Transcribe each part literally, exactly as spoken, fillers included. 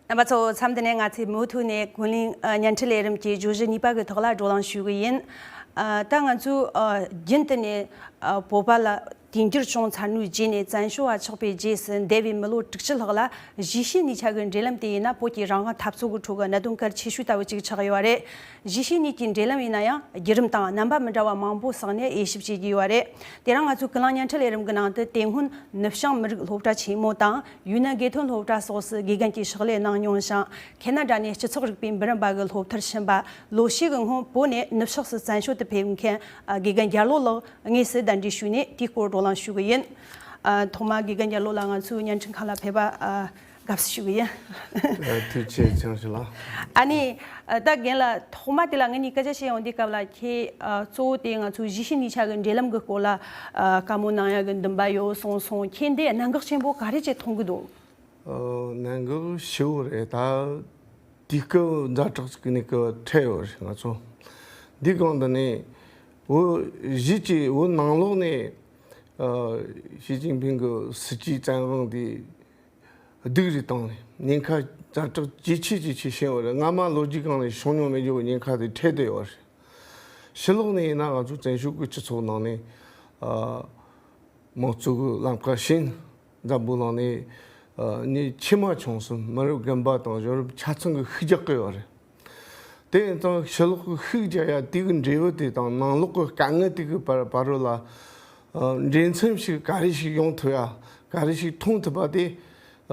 རྣམ་པ་ཚོ། མཚམས་འདི་ནས་ང་ཚོས་མུ་མཐུད་ནས་ཀུན་གླེང་ཨ་བརྙན་འཕྲིན་ལས་རིམ་གྱི་བརྗོད་གཞི་གཉིས་པ་གི་ཐོག་ལ་བགྲོ་གླེང་ཞུ་གི་ཡིན། ཨ་ད་ང་ཚོས་ཨ་རྒྱུན་དུ་ནས་ཨ་བོད་པ་ལ་དུས་འགྱུར་བྱུང་ཚར་བའི་རྗེས་ནས་བཙན་བྱོལ་བ་ཆགས་པའི་རྗེས་སུ་འདས་པའི་མི་ལོ་དྲུག་ཅུ་ལྷག་ལ་གཞིས་བྱེས་གཉིས་ཆ་གི་འབྲེལ་ལམ་དེ་ཡིན་ན་བོད་ཀྱི་རང་དབང་འཐབ་རྩོད་ཀྱི་ཁྲོད་ཀྱི་གནད་དོན་གལ་ཆེ་ཤོས་ལྟ་བུ་ཅིག་ཆགས་ཡོད་པ་རེད། གཞིས་བྱེས་གཉིས་ཀྱི་འབྲེལ་ལམ་ཡིན་ན་ཡང་བརྒྱུད་རིམ་དང་རྣམ་པ་མི་འདྲ་བ་མང་པོ་བསགས་ནས་དབྱེ་ཞིབ་བྱེད་ཀྱི་ཡོད་པ་རེད། དེ་རིང་ང་ཚོའི་ཀུན་གླེང་བརྙན་འཕྲིན་ལས་རིམ་གྱི་ནང་དུ་དེ་སྔོན་ནུབ་བྱང་མི་རིགས་སློབ་གྲྭ་ཆེན་མོ་དང་ཡུན་ནན་དགེ་ཐོན་སློབ་གྲྭ་སོགས་སུ་དགེ་རྒན་གྱི་ཕྱག་ལས་གནང་མྱོང་ཞིང་། ཁེ་ན་ཌ་ནས་སྤྱི་ཚོགས་རིག་པའི་འབུམ་རམས་པ་གི་སློབ་མཐར་ཕྱིན་པ། ལོ་ཤས་ཀྱི་སྔོན་བོད་ནས་ནུབ་ཕྱོགས་སུ་བཙན་བྱོལ་དུ་ཕེབས་མཁན་དགེ་རྒན་རྒྱལ་ལོ་ལགས་དངོས་སུ་གདན་འདྲེན་ཞུས་ནས་དེའི་སྐོར་བགྲོ་གླེང་ཞུ་གི་ཡིན། ཐོག་མར་དགེ་རྒན་རྒྱལ་ལོ་ལགས་ང་ཚོའི་བརྙན་འཕྲིན་ཁང་ལ་ཕེབས་པ་དགའ་བསུ་ཞུ་གི་ཡིན། ཐུགས་རྗེ་ཆེ་ཞུ་ལགས། ཨ་ནི་ད་རྒན་ལགས། ཐོག་མ་དེ་ལ་ངེད་གཉིས་སྐད་ཆ་བཤད་ཡོང་དུས་སྐབས་ལ་ཁྱེད་གཙོ་བོ་དེ་ང་ཚོའི་གཞིས་བྱེས་གཉིས་ཆ་གི་འབྲེལ་ལམ་གྱི་སྐོར་ལ་བཀའ་མོལ་གནང་ཡག་གི་འདུན་པ་ཡོད་གསུངས་སོང་། ཁྱེད་འདི་གནད་འགག་ཆེན་པོ་ག་རེ་ཅིག་མཐོང་གི་འདུག་གནད་འགག་ཞེ་པོ་རེད། ད་དུས་སྐབས་ཛ་དྲག་ཅིག་ནས་ཀྱི་འཕྲད་ཡོད་རེད། ང་ཚོ་འདི་གང་དུ་ནས་བོད་གཞིས་ཀྱི་བོད་ནང་ལོགས་ནས་ཞི་ཅིན་ཕིང་གི་སྲིད་ཇུས་བཙན་དབང་འདི་སྡུག་རུ་བཏང་ནས་ཉེན་ཁ་ཛ་དྲག་ཇེ་ཆེ་ཇེ་ཆེ་ཕྱིན་ཡོད་རེད། སྔ་མ་ལོ་རྒྱུས་སྒང་ནས་བྱུང་མྱོང་མེད་རྒྱུ་ཉེན་ཁ་དེ་འཕྲད་བསྡད་ཡོད་རེད། ཕྱི་ལོགས་ནས་ཡིན་ན་ང་ཚོ་བཙན་བྱོལ་གྱི་སྤྱི་ཚོགས་ནང་ནས་ཨ་དམངས་གཙོ་གི་ལམ་ཁ་ཕྱིན། འཛམ་བུ་གླིང་ནས་ཨ་མི་ཆེས་མ་ཆུང་གསུམ་མི་རབས་རྒན་པ་དང་གཞོན་རབས་ཆ་ཚང་གིས་ཤུགས་རྒྱག་གི་ཡོད་རེད། དེ་ཡིན་ཙང་ཕྱི་ལོགས་ཀྱི་ཤུགས་རྒྱག་ཡ་དེ་གི་འབྲས་བུ་དེ་དང་ནང་ལོགས་ཀྱི་དཀའ་ངལ་དེ་གི་བར་བར་རོ་ལ་ཨ་འབྲེལ་མཚམས་ཤིག་ག་རེ་ཞིག་ཡོང་ཐུབ་ཡ། ག་རེ་ཞིག་མཐོང་ཐུབ་པ་དེ་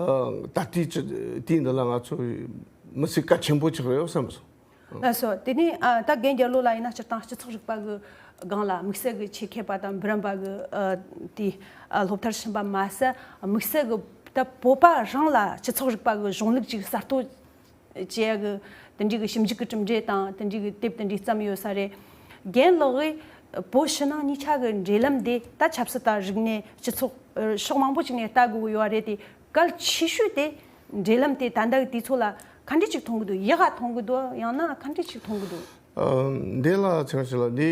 ཨ་ད་ལྟའི་ཅི་དུས་འདི་ལ་ང་ཚོ་མི་ཚེ་གལ་ཆེན་པོ་ཆགས་ཡོད་བསམ་སོང་། ལགས་སོ། དེ་ནས་ཨ་ད་རྒན་རྒྱལ་ལོ་ལགས་ཡིན་ན་སྤྱིར་བཏང་སྤྱི་ཚོགས་རིག་པ་གི་སྒང་ལ་དམིགས་བསལ་གྱི་ཆེད་མཁས་པ་དང་འབུམ་རམས་པ་གི་ཨ་དེ་ཨ་སློབ་མཐར་ཕྱིན་པ་མ་ཟད། དམིགས་བསལ་གྱི་ད་བོད་པ་རང་ལ་སྤྱི་ཚོགས་རིག་པ་གི་གཞུང་ལུགས་ཅིག་གསར་གཏོད་བྱེད་ཡ་གི་དེ་འདྲའི་གི་ཞིབ་འཇུག་གི་གྲུབ་འབྲས་དང་དེ་འདྲའི་གི་དེབ་དེ་འདྲའི་བརྩམས་ཡོད་ས་རེད། རྒན་ལགས་ཀྱིས་བོད་ཕྱི་ནང་གཉིས་ཆ་གི་འབྲེལ་ལམ་དེ་ད་ཆབ་སྲིད་དང་རིག་གནས་སྤྱི་ཚོགས་ཨ་ཕྱོགས་མང་པོ་ཅིག་ནས་ལྟ་དགོས་ཀྱི་ཡོད་རེད་དེ། གལ་ཆེ་ཤོས་དེ་འབྲེལ་ལམ་དེ་ད་ལྟ་གི་དུས་ཚོད་ལ་ག་འདྲ་ཅིག་མཐོང་གི་འདུག་ཡག་ག་མཐོང་གི་འདུག་ཡང་ན་ག་འདྲ་ཅིག་མཐོང་གི་འདུག་ཨ་འདི་ལ་ཆང་ཞིག་ལ་འདི་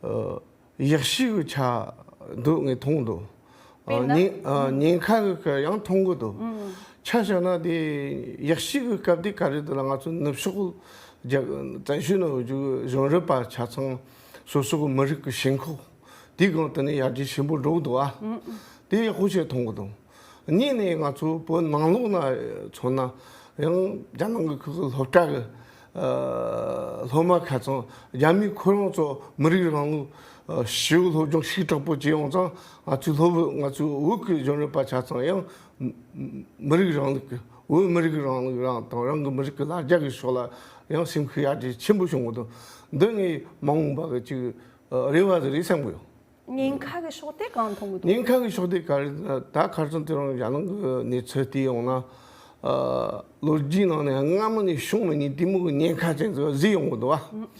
ཨ་ཡག་ཤོས་ཀྱི་ཆ་འདུག་ངས་མཐོང་འདུག་དཔེར་ན། ཉེན་ཨ་ཉེན་ཁ་གི་ཀ་ཡང་མཐོང་གི་འདུག་ཨང་། ཆ་བཞག་ན་དེ་ཡག་ཤོས་ཀྱི་སྐབས་དེ་ག་རེ་འདུག་ལ། ང་ཚོ་ནུབ་ཕྱོགས་རྒྱ་བཙན་བྱོལ་ནང་ཡོད་རྒྱུ་གཞུང་རབས་པ་ཆ་ཚང་སོ་སོ་གི་མི་རིགས་ཀྱི་ཞེན་ཁོག་དེའི་སྒང་དུ་ནས་ཡར་རྒྱས་ཆེན་པོ་འགྲོ་གི་འདུག་ཨ། ཨང་ཨང་། དེ་ཡག་པོ་ཞིག་མཐོང་གི་འདུག་གཉིས་ནས་ང་ཚོ་བོད་ནང་ལོགས་ན་མཚོན་ན་ཡང་རྒྱ་ནང་གི་ཁུལ་གྱི་སློབ་གྲྭ་གི་ཨ་སློབ་མ་ཁ་ཚང་རྒྱ་མི་ཁོ་རང་ཚོ་མི་རིགས་རང་ལུགས་ཨ་ཞི་བའི་སློབ་སྦྱོང་ཞིབ་དྲག་པོ་བྱེད་ཡོང་ཙང་། ང་ཚོའི་སློབ་ང་ཚོའི་བོད་ཀྱི་གཞོན་ནུ་པ་ཆ་ཚང་ཡང་མི་རིགས་རིང་ལུགས་ཀྱི་བོད་མི་རིགས་རིང་ལུགས་རང་དང་རང་གི་མི་རིགས་ཀྱི་ལ་རྒྱ་གི་ཕྱོགས་ལ་ཡང་སེམས་ཤུགས་ཡར་རྒྱས་ཆེན་པོ་བྱུང་གི་འདུག་འདི་ངའི་མ་འོངས་པ་གི་ཅིག་ཨ་རེ་བ་ཟིག་རེད་བསམ་གི་ཡོད། ཉེན་ཁ་གི་ཕྱོགས་དེ་གང་མཐོང་གི་འདུག་ཉེན་ཁ་གི་ཕྱོགས་དེ་ག་རེ། ད་ཁ་སང་དེ་རིང་རྒྱ་ནག་གི་གནས་ཚུལ་བལྟས་ཡོང་ན། ཨ་ལོ་རྒྱུས་ནང་ནས་སྔ་མོ་ནས་བྱུང་མེད་ནི་དེ་མོ་གི་ཉེན་ཁ་ཅན་ཚོ་གཟིགས་ཡོང་གི་འདུག་བ།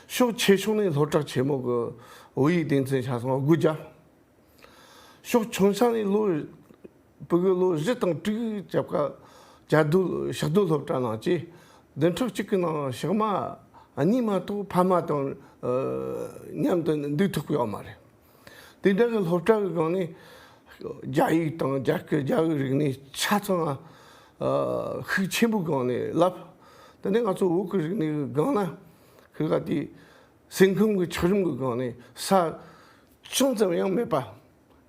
ཕྱོགས་ཆེ་ཕྱོགས་ནས་སློབ་གྲྭ་ཆེན་མོ་གི་བོད་ཡིག་སྡེ་ཚན་ཆ་ཚང་སྒོ་བརྒྱབ། ཕྱོགས་ཆུང་ས་ནས་ལོ་བུ་གུ་ལོ་བཞི་དང་དྲུག་རྒྱབ་ཀ་རྒྱ་སྡོད་ཕྱག་སྡོད་སློབ་གྲྭ་ནང་བཅས་བདུན་ཕྲག་གཅིག་གི་ནང་ཕྱག་མ་གཉིས་མ་གཏོགས་ཕ་མ་དང་ཨ་མཉམ་དུ་འདུག་ཐུབ་ཀྱི་ཡོད་མ་རེད། དེ་འདྲ་གི་སློབ་གྲྭ་གི་སྒང་ནས་རྒྱ་ཡིག་དང་རྒྱ་སྐད་རྒྱ་གི་རིག་གནས་ཆ་ཚང་ཨ་ཤུགས་ཆེན་པོའི་སྒང་ནས་བསླབ། དེ་ནས་ང་ཚོ་བོད་ཀྱི་རིག་གནས་གི་སྒང་ན་ཁི་ག་དེ་སེམས་ཁམས་ཀྱི་འཁྱགས་རོམ་གྱི་སྒང་ནས་ས་ཅུང་ཙམ་ཡང་མེད་པ།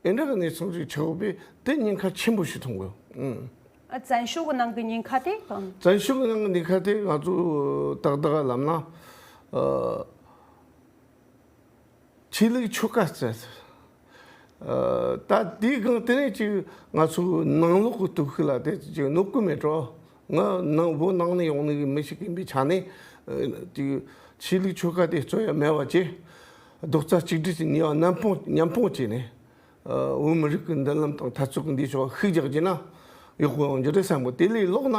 ཨེ་འདྲ་གི་གནས་ཚུལ་ཅིག་ཆགས་ཡོད་པས་དེ་ཉེན་ཁ་ཆེན་པོ་ཞིག་མཐོང་གི་ཡོད། ཨང་། ཨ་བཙན་བྱོལ་གྱི་ནང་གི་ཉེན་ཁ་དེ་གང་། བཙན་བྱོལ་གྱི་ནང་གི་ཉེན་ཁ་དེ་ང་ཚོ་ཏག་ཏག་ལབ་ན། ཨ་ཆོས་ལུགས་ཆོལ་ཁ་བཙན། ཨ་ད་དེའི་སྒང་དེ་ནས་ཅིག་ང་ཚོ་ནང་ལོགས་ཀྱི་སྟོབས་ཤུགས་ལ་དེ་ཅིག་གནོད་ཀྱི་མེད་འགྲོ། ང་ནང་བོད་ནང་ནས་ཡོང་ནི་གི་མི་ཞིག་ཡིན་པའི་ཆ་ནས་ཨ་ཅིག་ཆོས་ལུགས་ཆོལ་ཁ་དེ་རྩོད་ཡ་མེད་པ་བྱས། རྡོག་རྩ་གཅིག་སྒྲིལ་གྱི་ནུས་པ་མཉམ་སྤུངས་མཉམ་སྤུངས་བྱས་ནས། ཨ་བོད་མི་རིགས་ཀྱི་མདུན་ལམ་དང་འཐབ་རྩོད་ཀྱི་འདིའི་ཕྱོགས་ཤུགས་རྒྱག་རྒྱུ་ན་ཡག་པོ་ཡོང་རྒྱུ་རེད་བསམ་གི། དེ་ལས་ལོག་ན་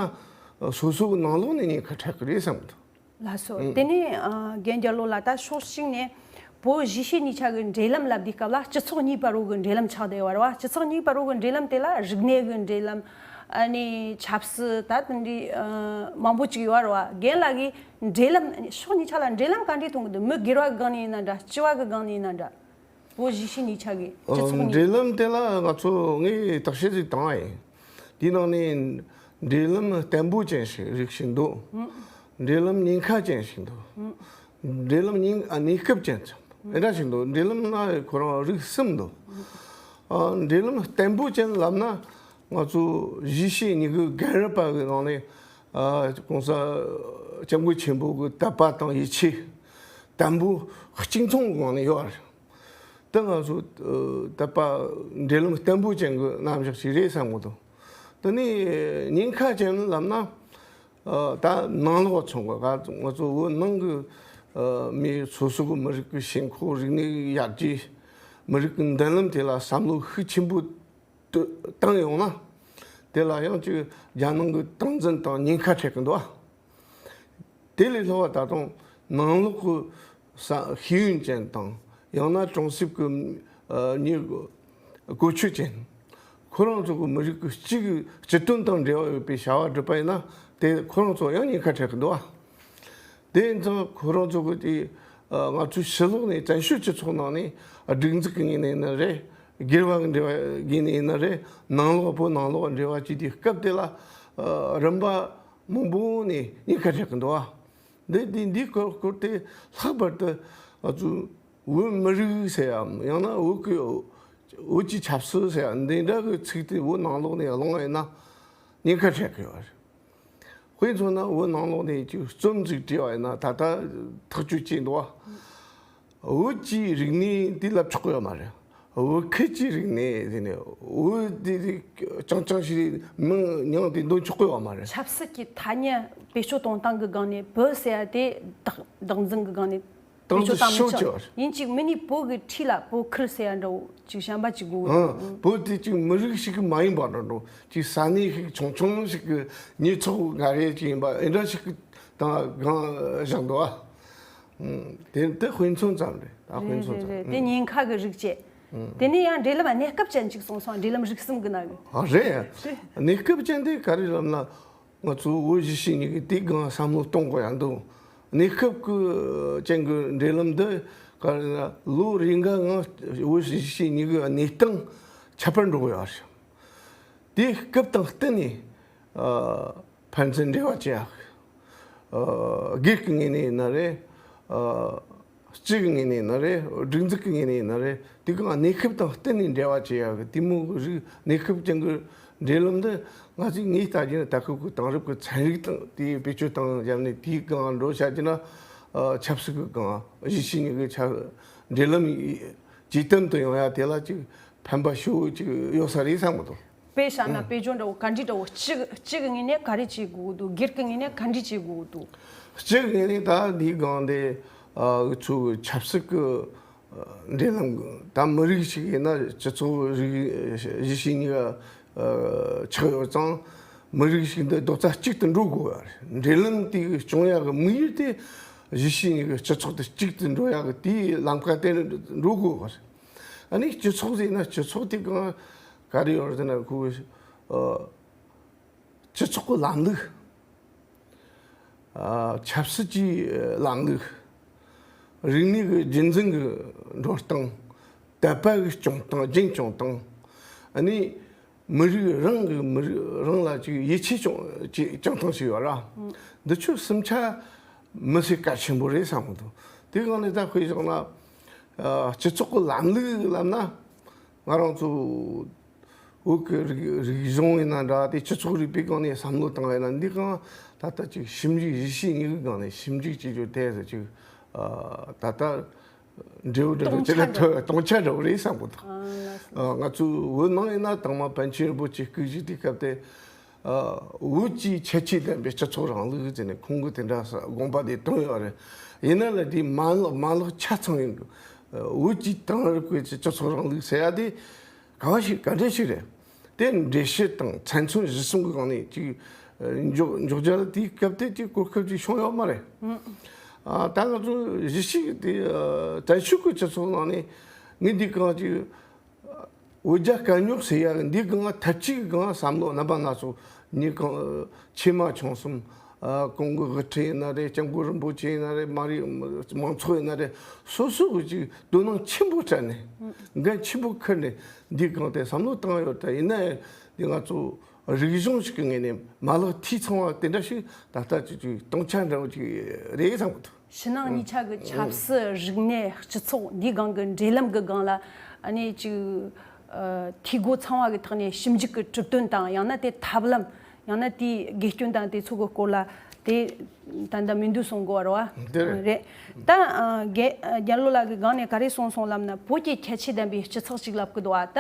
སོ་སོ་གི་ནང་ལོགས་ནས་ཉེན་ཁ་འཕྲད་ཀྱི་རེད་བསམ་གི་འདུག་ལགས་སོ། ཨང་། དེ་ནས་ཨ་རྒན་རྒྱལ་ལོ་ལགས། ད་ཕྱོགས་གཅིག་ནས་བོད་གཞིས་བྱེས་གཉིས་ཆ་གི་འབྲེལ་ལམ་ལབ་དུས་སྐབས་ལ་སྤྱི་ཚོགས་གཉིས་བར་རོ་གི་འབྲེལ་ལམ་ཆགས་བསྡད་ཡོད་རེད་བ། སྤྱི་ཚོགས་གཉིས་བར་རོ་གི་འབྲེལ་ལམ་དེ་ལ་རིག་གནས་ཀྱི་འབྲེལ་ལམ། ཨ་ནི་ཆབ་སྲིད་ད་དེ་འདྲའི་ཨ་མང་པོ་ཅིག་ཡོད་རེད་བ། རྒན་ལགས་ཀྱིས་འབྲེལ་ལམ་ཕྱོགས་གཉིས་ཆ་ལ་འབྲེལ་ལམ་ག་འདྲས་མཐོང་གི་འདུག་མི་སྒེར་བ་གི་སྒང་ནས་ཡིན་ན་འདྲ། སྤྱི་བ་གི་སྒང་ནས་ཡིན་ན་འདྲ། བོད་གཞིས་བྱེས་གཉིས་ཆ་གི་སྤྱི་ཚོགས་གཉིས། འབྲེལ་ལམ་དེ་ལ་ང་ཚོ་ངས་བརྟག་དཔྱད་ཅིག་བཏང་བ་ཡིན། དེའི་ནང་ནས་ འབྲེལ་ལམ་བརྟན་པོ་ཅན་ཞིག་རིགས་ཤིག་འདུག་འབྲེལ་ལམ་ཉེན་ཁ་ཅན་ཞིག་འདུག་འབྲེལ་ལམ་ཉེན་ཨ་གནས་སྐབས་ཅན་ཅིག་འདུག་འདྲ་ཞིག་འདུག་འབྲེལ་ལམ་ན་ཁོ་རང་རིགས་གསུམ་འདུག་ཨ་འབྲེལ་ལམ་བརྟན་པོ་ཅན་ལབ་ན། ང་ཚོ་གཞིས་བྱེས་གཉིས་ཀའི་རྒན་རབས་པ་གི་ནང་ནས་ཨ་༸གོང་ས་༸སྐྱབས་མགོན་ཆེན་པོ་གི་དད་པ་དང་ཡིད་ཆེས་བརྟན་པོ་གཅིག་མཚུངས་གི་ངང་ནས་ཡོད་རེད། དེ་ང་ཚོ་ཨ་དད་པ་འབྲེལ་ལམ་བརྟན་པོ་ཅན་གྱི་རྣམ་གཞག་ཅིག་རེད་བསམ་གྱི་འདུག་དེ་ནས་ཉེན་ཁ་ཅན་ལབ་ན། ཨ་ད་ནང་ལོགས་ཚོང་གི་ང་ཚོ་བོད་ནང་གི་ཨ་མི་སོ་སོ་གི་མི་རིགས་ཀྱི་ཞེན་ཁོག་རིག་གནས་ཡར་རྒྱས། མི་རིགས་ཀྱི་མདུན་ལམ་དེ་ལ་བསམ་བློ་ཤུགས་ཆེན་པོ་བཏང་ཡོང་ན། དེ་ལ་ཡང་ཅིག་རྒྱལ་ནང་གི་སྟངས་འཛིན་དང་ཉེན་ཁ་འཕྲད་ཀྱི་འདུག་ཨ། དེ་ལས་ལྷག་པ་ད་དུང་ནང་ལོགས་ཀྱི་ས་ཤེས་ཡོན་ཅན་དང་ཡང་ན་གྲོང་གསེབ་ཀྱི་ཨ་མི་གོ་ཆོད་ཅན། ཁོ་རང་ཚོ་གི་མི་རིགས་ཀྱི་སྤྱི་གི་སྤྱི་དོན་དང་འབྲེལ་བ་ཡོད་པའི་བྱ་བ་བསྒྲུབས་པ་ཡིན་ན། དེ་ཁོ་རང་ཚོ་ཡང་ཉེན་ཁ་འཕྲད་ཀྱི་འདུག་ཨ། དེ་ཡིན་ཙང་ཁོ་རང་ཚོ་གི་དེ་ཨ་ང་ཚོའི་ཕྱི་ལོགས་ནས་བཙན་བྱོལ་སྤྱི་ཚོགས་ནང་ནས་ཨ་སྒྲིག་འཛུགས་ཀྱི་ངོས་ནས་ཡིན་ན་རེད། སྒེར་བ་གི་འབྲེལ་བ་ངོས་ནས་ཡིན་ན་རེད། ནང་ལོགས་བོད་ནང་ལོགས་འབྲེལ་བ་བྱེད་དུས་སྐབས་དེ་ལ་ཨ་རིམ་པ་མང་པོ་ནས་ཉེན་ཁ་འཕྲད་ཀྱི་འདུག་ཨ། འདི་འདི་འདི་སྐོར་སྐོར་དེ་ལྷག་པར་དུ་ང་ཚོ་བོད་མི་རིགས་ཟེར་ཡམ་ཡང་ན་བོད་ཀྱི་བོད་ཀྱི་ཆབ་སྲིད་ཟེར་ཡ་འདི་འདྲ་གི་ཚིག་དེ་བོད་ནང་ལོགས་ནས་བླངས་ཡིན་ན་ཉེན་ཁ་འཕྲད་ཀྱི་ཡོད་རེད། དཔེ་མཚོན་ན་བོད་ནང་ལོགས་ནས་ཅིག་རྩོམ་ཅིག་བྲིས་པ་ཡིན་ན་ད་ལྟ་ཐག་གཅོད་བྱས་འདུག་བ། བོད་ཀྱི་རིག་གནས་འདི་ལབ་ཆོག་གི་ཡོད་མ་རེད། བོད་ཁུལ་གྱི་རིག་གནས་ཟེར་ནས་བོད་འདི་རིགས་རྐྱང་རྐྱང་ཞིག་མིང་མྱིང་དེ་འདོན་ཆོག་གི་ཡོད་མ་རེད། ཆབ་སྲིད་ཀྱི་ཐ་སྙད་བེད་སྤྱོད་གཏོང་སྟངས་ཀྱི་སྒང་ནས་བོད་ཟེར་ཡ་དེ་བདག་བདག་འཛིན་གྱི་སྒང་ནས་བེད་སྤྱོད་བཏང་མི་ཆོག་ཡིན་གཅིག་མིན་ནི་བོད་ཀྱི་འཁྲིས་ལ་བོད་ཁུལ་ཟེར་ཡ་འདྲ་བོ་ཅིག་གཞན་པ་ཅིག་དགོས། ཨང་། བོད་དེ་ཅིག་མི་རིགས་ཤིག་གི་མ་ཡིན་པ་འདྲ་འགྲོ་ཅིག་ས་གནས་ཤིག་ཆུང་ཆུང་ཞིག་གི་མི་ཚོགས་འགའ་རེ་ཅིག་ཡིན་པ་འདྲ་ཞིག་གི་དང་སྒང་བཞག་འདུག་ཨ། དེ་དེ་དཔེ་མཚོན་ཙམ་རེད། ད་དཔེ་རེད་མཚོན་རེད་ཙམ། རེད། དེ་ཉེན་ཁ་གི་རིགས་བཅས། དེ་ནས་ཡང་འབྲེལ་ལམ་གནས་སྐབས་ཅན་ཅིག་གསུངས་སོང་། འབྲེལ་ལམ་རིགས་གསུམ་གི་ནང་གི། ཨ་རེད། གནས་སྐབས་ཅན་དེ་ག་རེ་ལབ་ན། ང་ཚོ་བོད་གཞིས་བྱེས་གཉིས་ཀྱི་དེའི་སྒང་བསམ་བློ་གཏོང་དགོས་ཡ་འདུག་གནས་སྐབས་ཀྱི་ཅན་གྱི་འབྲེལ་ལམ་འདི་ག་རེ་ལབ་ན་ལོ་རེ་འགའ་ངང་བོད་གཞིས་བྱེས་གཉིས་ཀྱི་གནས་སྟངས་ཁྱད་པར་འགྲོ་གི་ཡོད་རེད། དེའི་སྐབས་དང་བསྟུན་ནས་ཨ་ཕན་ཚུན་འབྲེལ་བ་བྱེད་ཡག་ཨ་སྒེར་གྱི་ངོས་ནས་ཡིན་ན་རེད། ཨ་སྤྱི་གི་ངོས་ནས་ཡིན་ན་རེད། སྒྲིག་འཛུགས་ཀྱི་ངོས་ནས་ཡིན་ན་རེད། དེ་གང་གནས་སྐབས་དང་བསྟུན་ནས་འབྲེལ་བ་བྱེད་ཡག་གི་དེ་མོ་གི་རིགས་གནས་སྐབས་ཅན་གྱི་འབྲེལ་ལམ་འདི་ང་ཚོས་ངས་ལྟ་རྒྱུ་ན་ད་སྐབས་ཀྱི་དེང་རབས་ཀྱི་ཚན་རིག་དང་དེའི་བེད་སྤྱོད་བཏང་བཞག་ནས་དེའི་སྒང་འགྲོ་བྱ་རྒྱུ་ན་ཨ་ཆབ་སྲིད་ཀྱི་སྒང་གཞིས་བྱེས་གཉིས་ཀྱི་ཆ་འབྲེལ་ལམ་ཇེ་དམ་དུ་ཡོང་ཡ་དེ་ལ་ཅིག་ཕན་པ་ཤུགས་ཅིག་ཡོད་ས་རེད་བསམ་གི་འདུག་དཔེ་བཞག་ན་དཔེ་བརྗོད་འདྲ་བོ་ག་འདྲི་འདྲ་བོ་སྤྱི་སྤྱི་གི་ངོས་ནས་ག་རེ་བྱེད་དགོས་འདུག་སྒེར་གི་ངོས་ནས་ག་འདྲི་བྱེད་དགོས་འདུག་སྤྱི་གི་ངོས་ནས་ད་འདིའི་སྒང་དེ་ཨ་ཚོ་ཆབ་སྲིད་ཀྱི་འབྲེལ་ལམ་ད་མི་རིགས་ཤིག་ཡིན་ན་སྤྱི་ཚོགས་རིགས་གཞིས་བྱེས་གཉིས་ཀ་ཆགས་ཡོད་ཙང་མི་རིགས་ཤིག་འདི་རྡོག་རྩ་གཅིག་ཏུ་འགྲོ་དགོས་པ་རེད། འབྲེལ་ལམ་དེ་སྐྱོང་ཡག་གི་དམིགས་ཡུལ་དེ་གཞིས་བྱེས་གཉིས་ཀ་སྤྱི་ཚོགས་དེ་གཅིག་ཏུ་འགྲོ་ཡག་གི་དེའི་ལམ་ཁ་དེ་འགྲོ་དགོས་པ་རེད། ཨ་ནི་སྤྱི་ཚོགས་ཟེར་ན་སྤྱི་ཚོགས་དེ་གང་ག་རེ་ཡོད་རེད་ཟེར་ན་ཁོ་ཨ་སྤྱི་ཚོགས་ཀྱི་ལམ་ལུགས། ཨ་ཆབ་སྲིད་ཀྱི་ལམ་ལུགས། རིག་གནས་ཀྱི་རྒྱུན་འཛིན་གྱི་འགྲོ་སྟངས། དད་པ་གི་སྐྱོང་སྟངས་རྒྱུན་སྐྱོང་སྟངས། ཨ་ནི་མི་རིགས་རང་གི་མི་རིགས་རང་ལ་ཅིག་ཡིད་ཆེས་སྐྱོང་ཅིག་སྐྱོང་སྟངས་ཤིག་ཡོད་ར། འདི་ཆོས་སུམ་ཆ་མི་སྲིད་གལ་ཆེན་པོ་རེད་བསམ་གི་འདུག་དེ་གང་ནས་ད་དཔེ་བཞག་ན་ཨ་སྤྱི་ཚོགས་ཀྱི་ལམ་ལུགས་ལབ་ན་ང་རང་ཚོ་བོད་ཀྱི་རིག་རིག་གཞུང་ཡིན་ན་འདྲ་དེ་སྤྱི་ཚོགས་རིག་པའི་སྒང་ནས་བསམ་བློ་བཏང་བ་ཡིན་ན་འདི་གང་ད་ལྟ་ཅིག་ཞིབ་འཇུག་གཞིས་བྱེས་གཉིས་ཀྱི་སྒང་ནས་ཞིབ་འཇུག་བྱེད་རྒྱུ་དེ་ཅིག་ཨ་ད་ལྟ་འབྲས་བུ་འབྲས་བུ་སྟོང་ཆ་ཅི་ལ་འདྲ་ཐོན་སྟོང་ཆ་འདྲ་བོ་རེད་བསམ་གི་འདུག་ཨ་ལགས་སོ། ཨ་ང་ཚོའི་བོད་ནང་ཡིན་ན་དང་མ་པཎ་ཆེན་རིན་པོ་ཆེ་སྐུ་བཞུགས་དུས་སྐབས་དེ་ཨ་བོད་ཀྱི་ཁྱད་ཆོས་ལྡན་པའི་སྤྱི་ཚོགས་རིང་ལུགས་ཟེར་ནས་ཁོང་གིས་དེ་འདྲ་ས་དགོངས་པ་དེ་བཏོན་ཡོད་རེད། ཡིན་ན་ལ་དེའི་མ་ལག་མ་ལག་ཆ་ཚང་ཡིན་གི་བོད་ཀྱི་དེང་རབས་ཀྱི་སྤྱི་ཚོགས་རིང་ལུགས་ཟེར་ཡ་དེ་ག་བ་ཞིག་ག་འདྲ་ཞིག་རེད། དེ་འགྲེལ་བཤད་དང་ཚན་ཚོན་གཞིར་བཟུང་གི་སྒང་ནས་ཅིག་འཇོག་འཇོག་རྒྱུ་ལ་དེའི་སྐབས་དེ་ཅིག་གོ་སྐབས་ཅིག་བྱུང་ཡོད་མ་རེད། ཨ་ད་ང་ཚོ་གཞིས་བྱེས་དེ་ཨ་བཙན་བྱོལ་གྱི་སྤྱི་ཚོགས་ནང་ནས་ངས་འདི་གང་ཅིག་འོ་རྒྱ་དཀའ་རྙོག་ཟེར་ཡ་འདི་གང་ཐབས་ཇུས་གང་བསམ་བློ་རྣམ་པ་སྣ་ཚོགས་ཉིད་གང་ཆེ་མ་ཆུང་གསུམ། ཨ་གོང་གི་དབུ་ཁྲིད་ཡིན་ན་རེད། སྐྱབས་མགོན་རིན་པོ་ཆེ་ཡིན་ན་རེད། མ་རེད། མང་ཚོགས་ཡིན་ན་རེད། སོ་སོ་གི་ཅིག་དོ་སྣང་ཆེན་པོ་སྤྲད་ནས་འགན་ཆེན་པོ་འཁུར་ནས་འདི་གང་དེ་བསམ་བློ་བཏང་ཡོད། ད་ཡིན་ན་ཡང་འདི་ང་ཚོ་ རིག་གཞུང་ཞིག་གི་ངོས་ནས་མ་ལག་འཐུས་ཚང་བ་དེ་འདྲ་ཞིག་ད་ལྟ་ཅིག་ཅིག་སྟོང་ཆ་འདྲ་བོ་ཅིག་རེད་བསམ་གི་འདུག་ཕྱི་ནང་གཉིས་ཆ་གི་ཆབ་སྲིད། རིག་གནས། སྤྱི་ཚོགས་འདིའི་སྒང་གི་འབྲེལ་ལམ་གི་སྒང་ལ་ཨ་ནི་ཅིག་ཨ་འཐུས་སྒོ་ཚང་བ་གི་ཐོག་ནས་ཞིབ་འཇུག་གི་གྲུབ་དོན་དང་། ཡང་ན་དེ་ཐབས་ལམ། ཡང་ན་དེའི་དགེ་སྐྱོན་དང་དེ་ཚོ་གི་སྐོར་ལ་དེ་ད་ལྟ་མིན་འདུག་གསུང་གི་ཡོད་རེད་བ། དེ་རེད། རེད། ད་ཨ་རྒན་རྒྱལ་ལོ་ལགས་ཀྱིས་སྒང་ནས་ག་རེ་གསུངས་སོང་ལབ་ན། བོད་ཀྱི་ཁྱད་ཆོས་ལྡན་པའི་སྤྱི་ཚོགས་ཅིག་ལབ་གི་འདུག་བ། ད་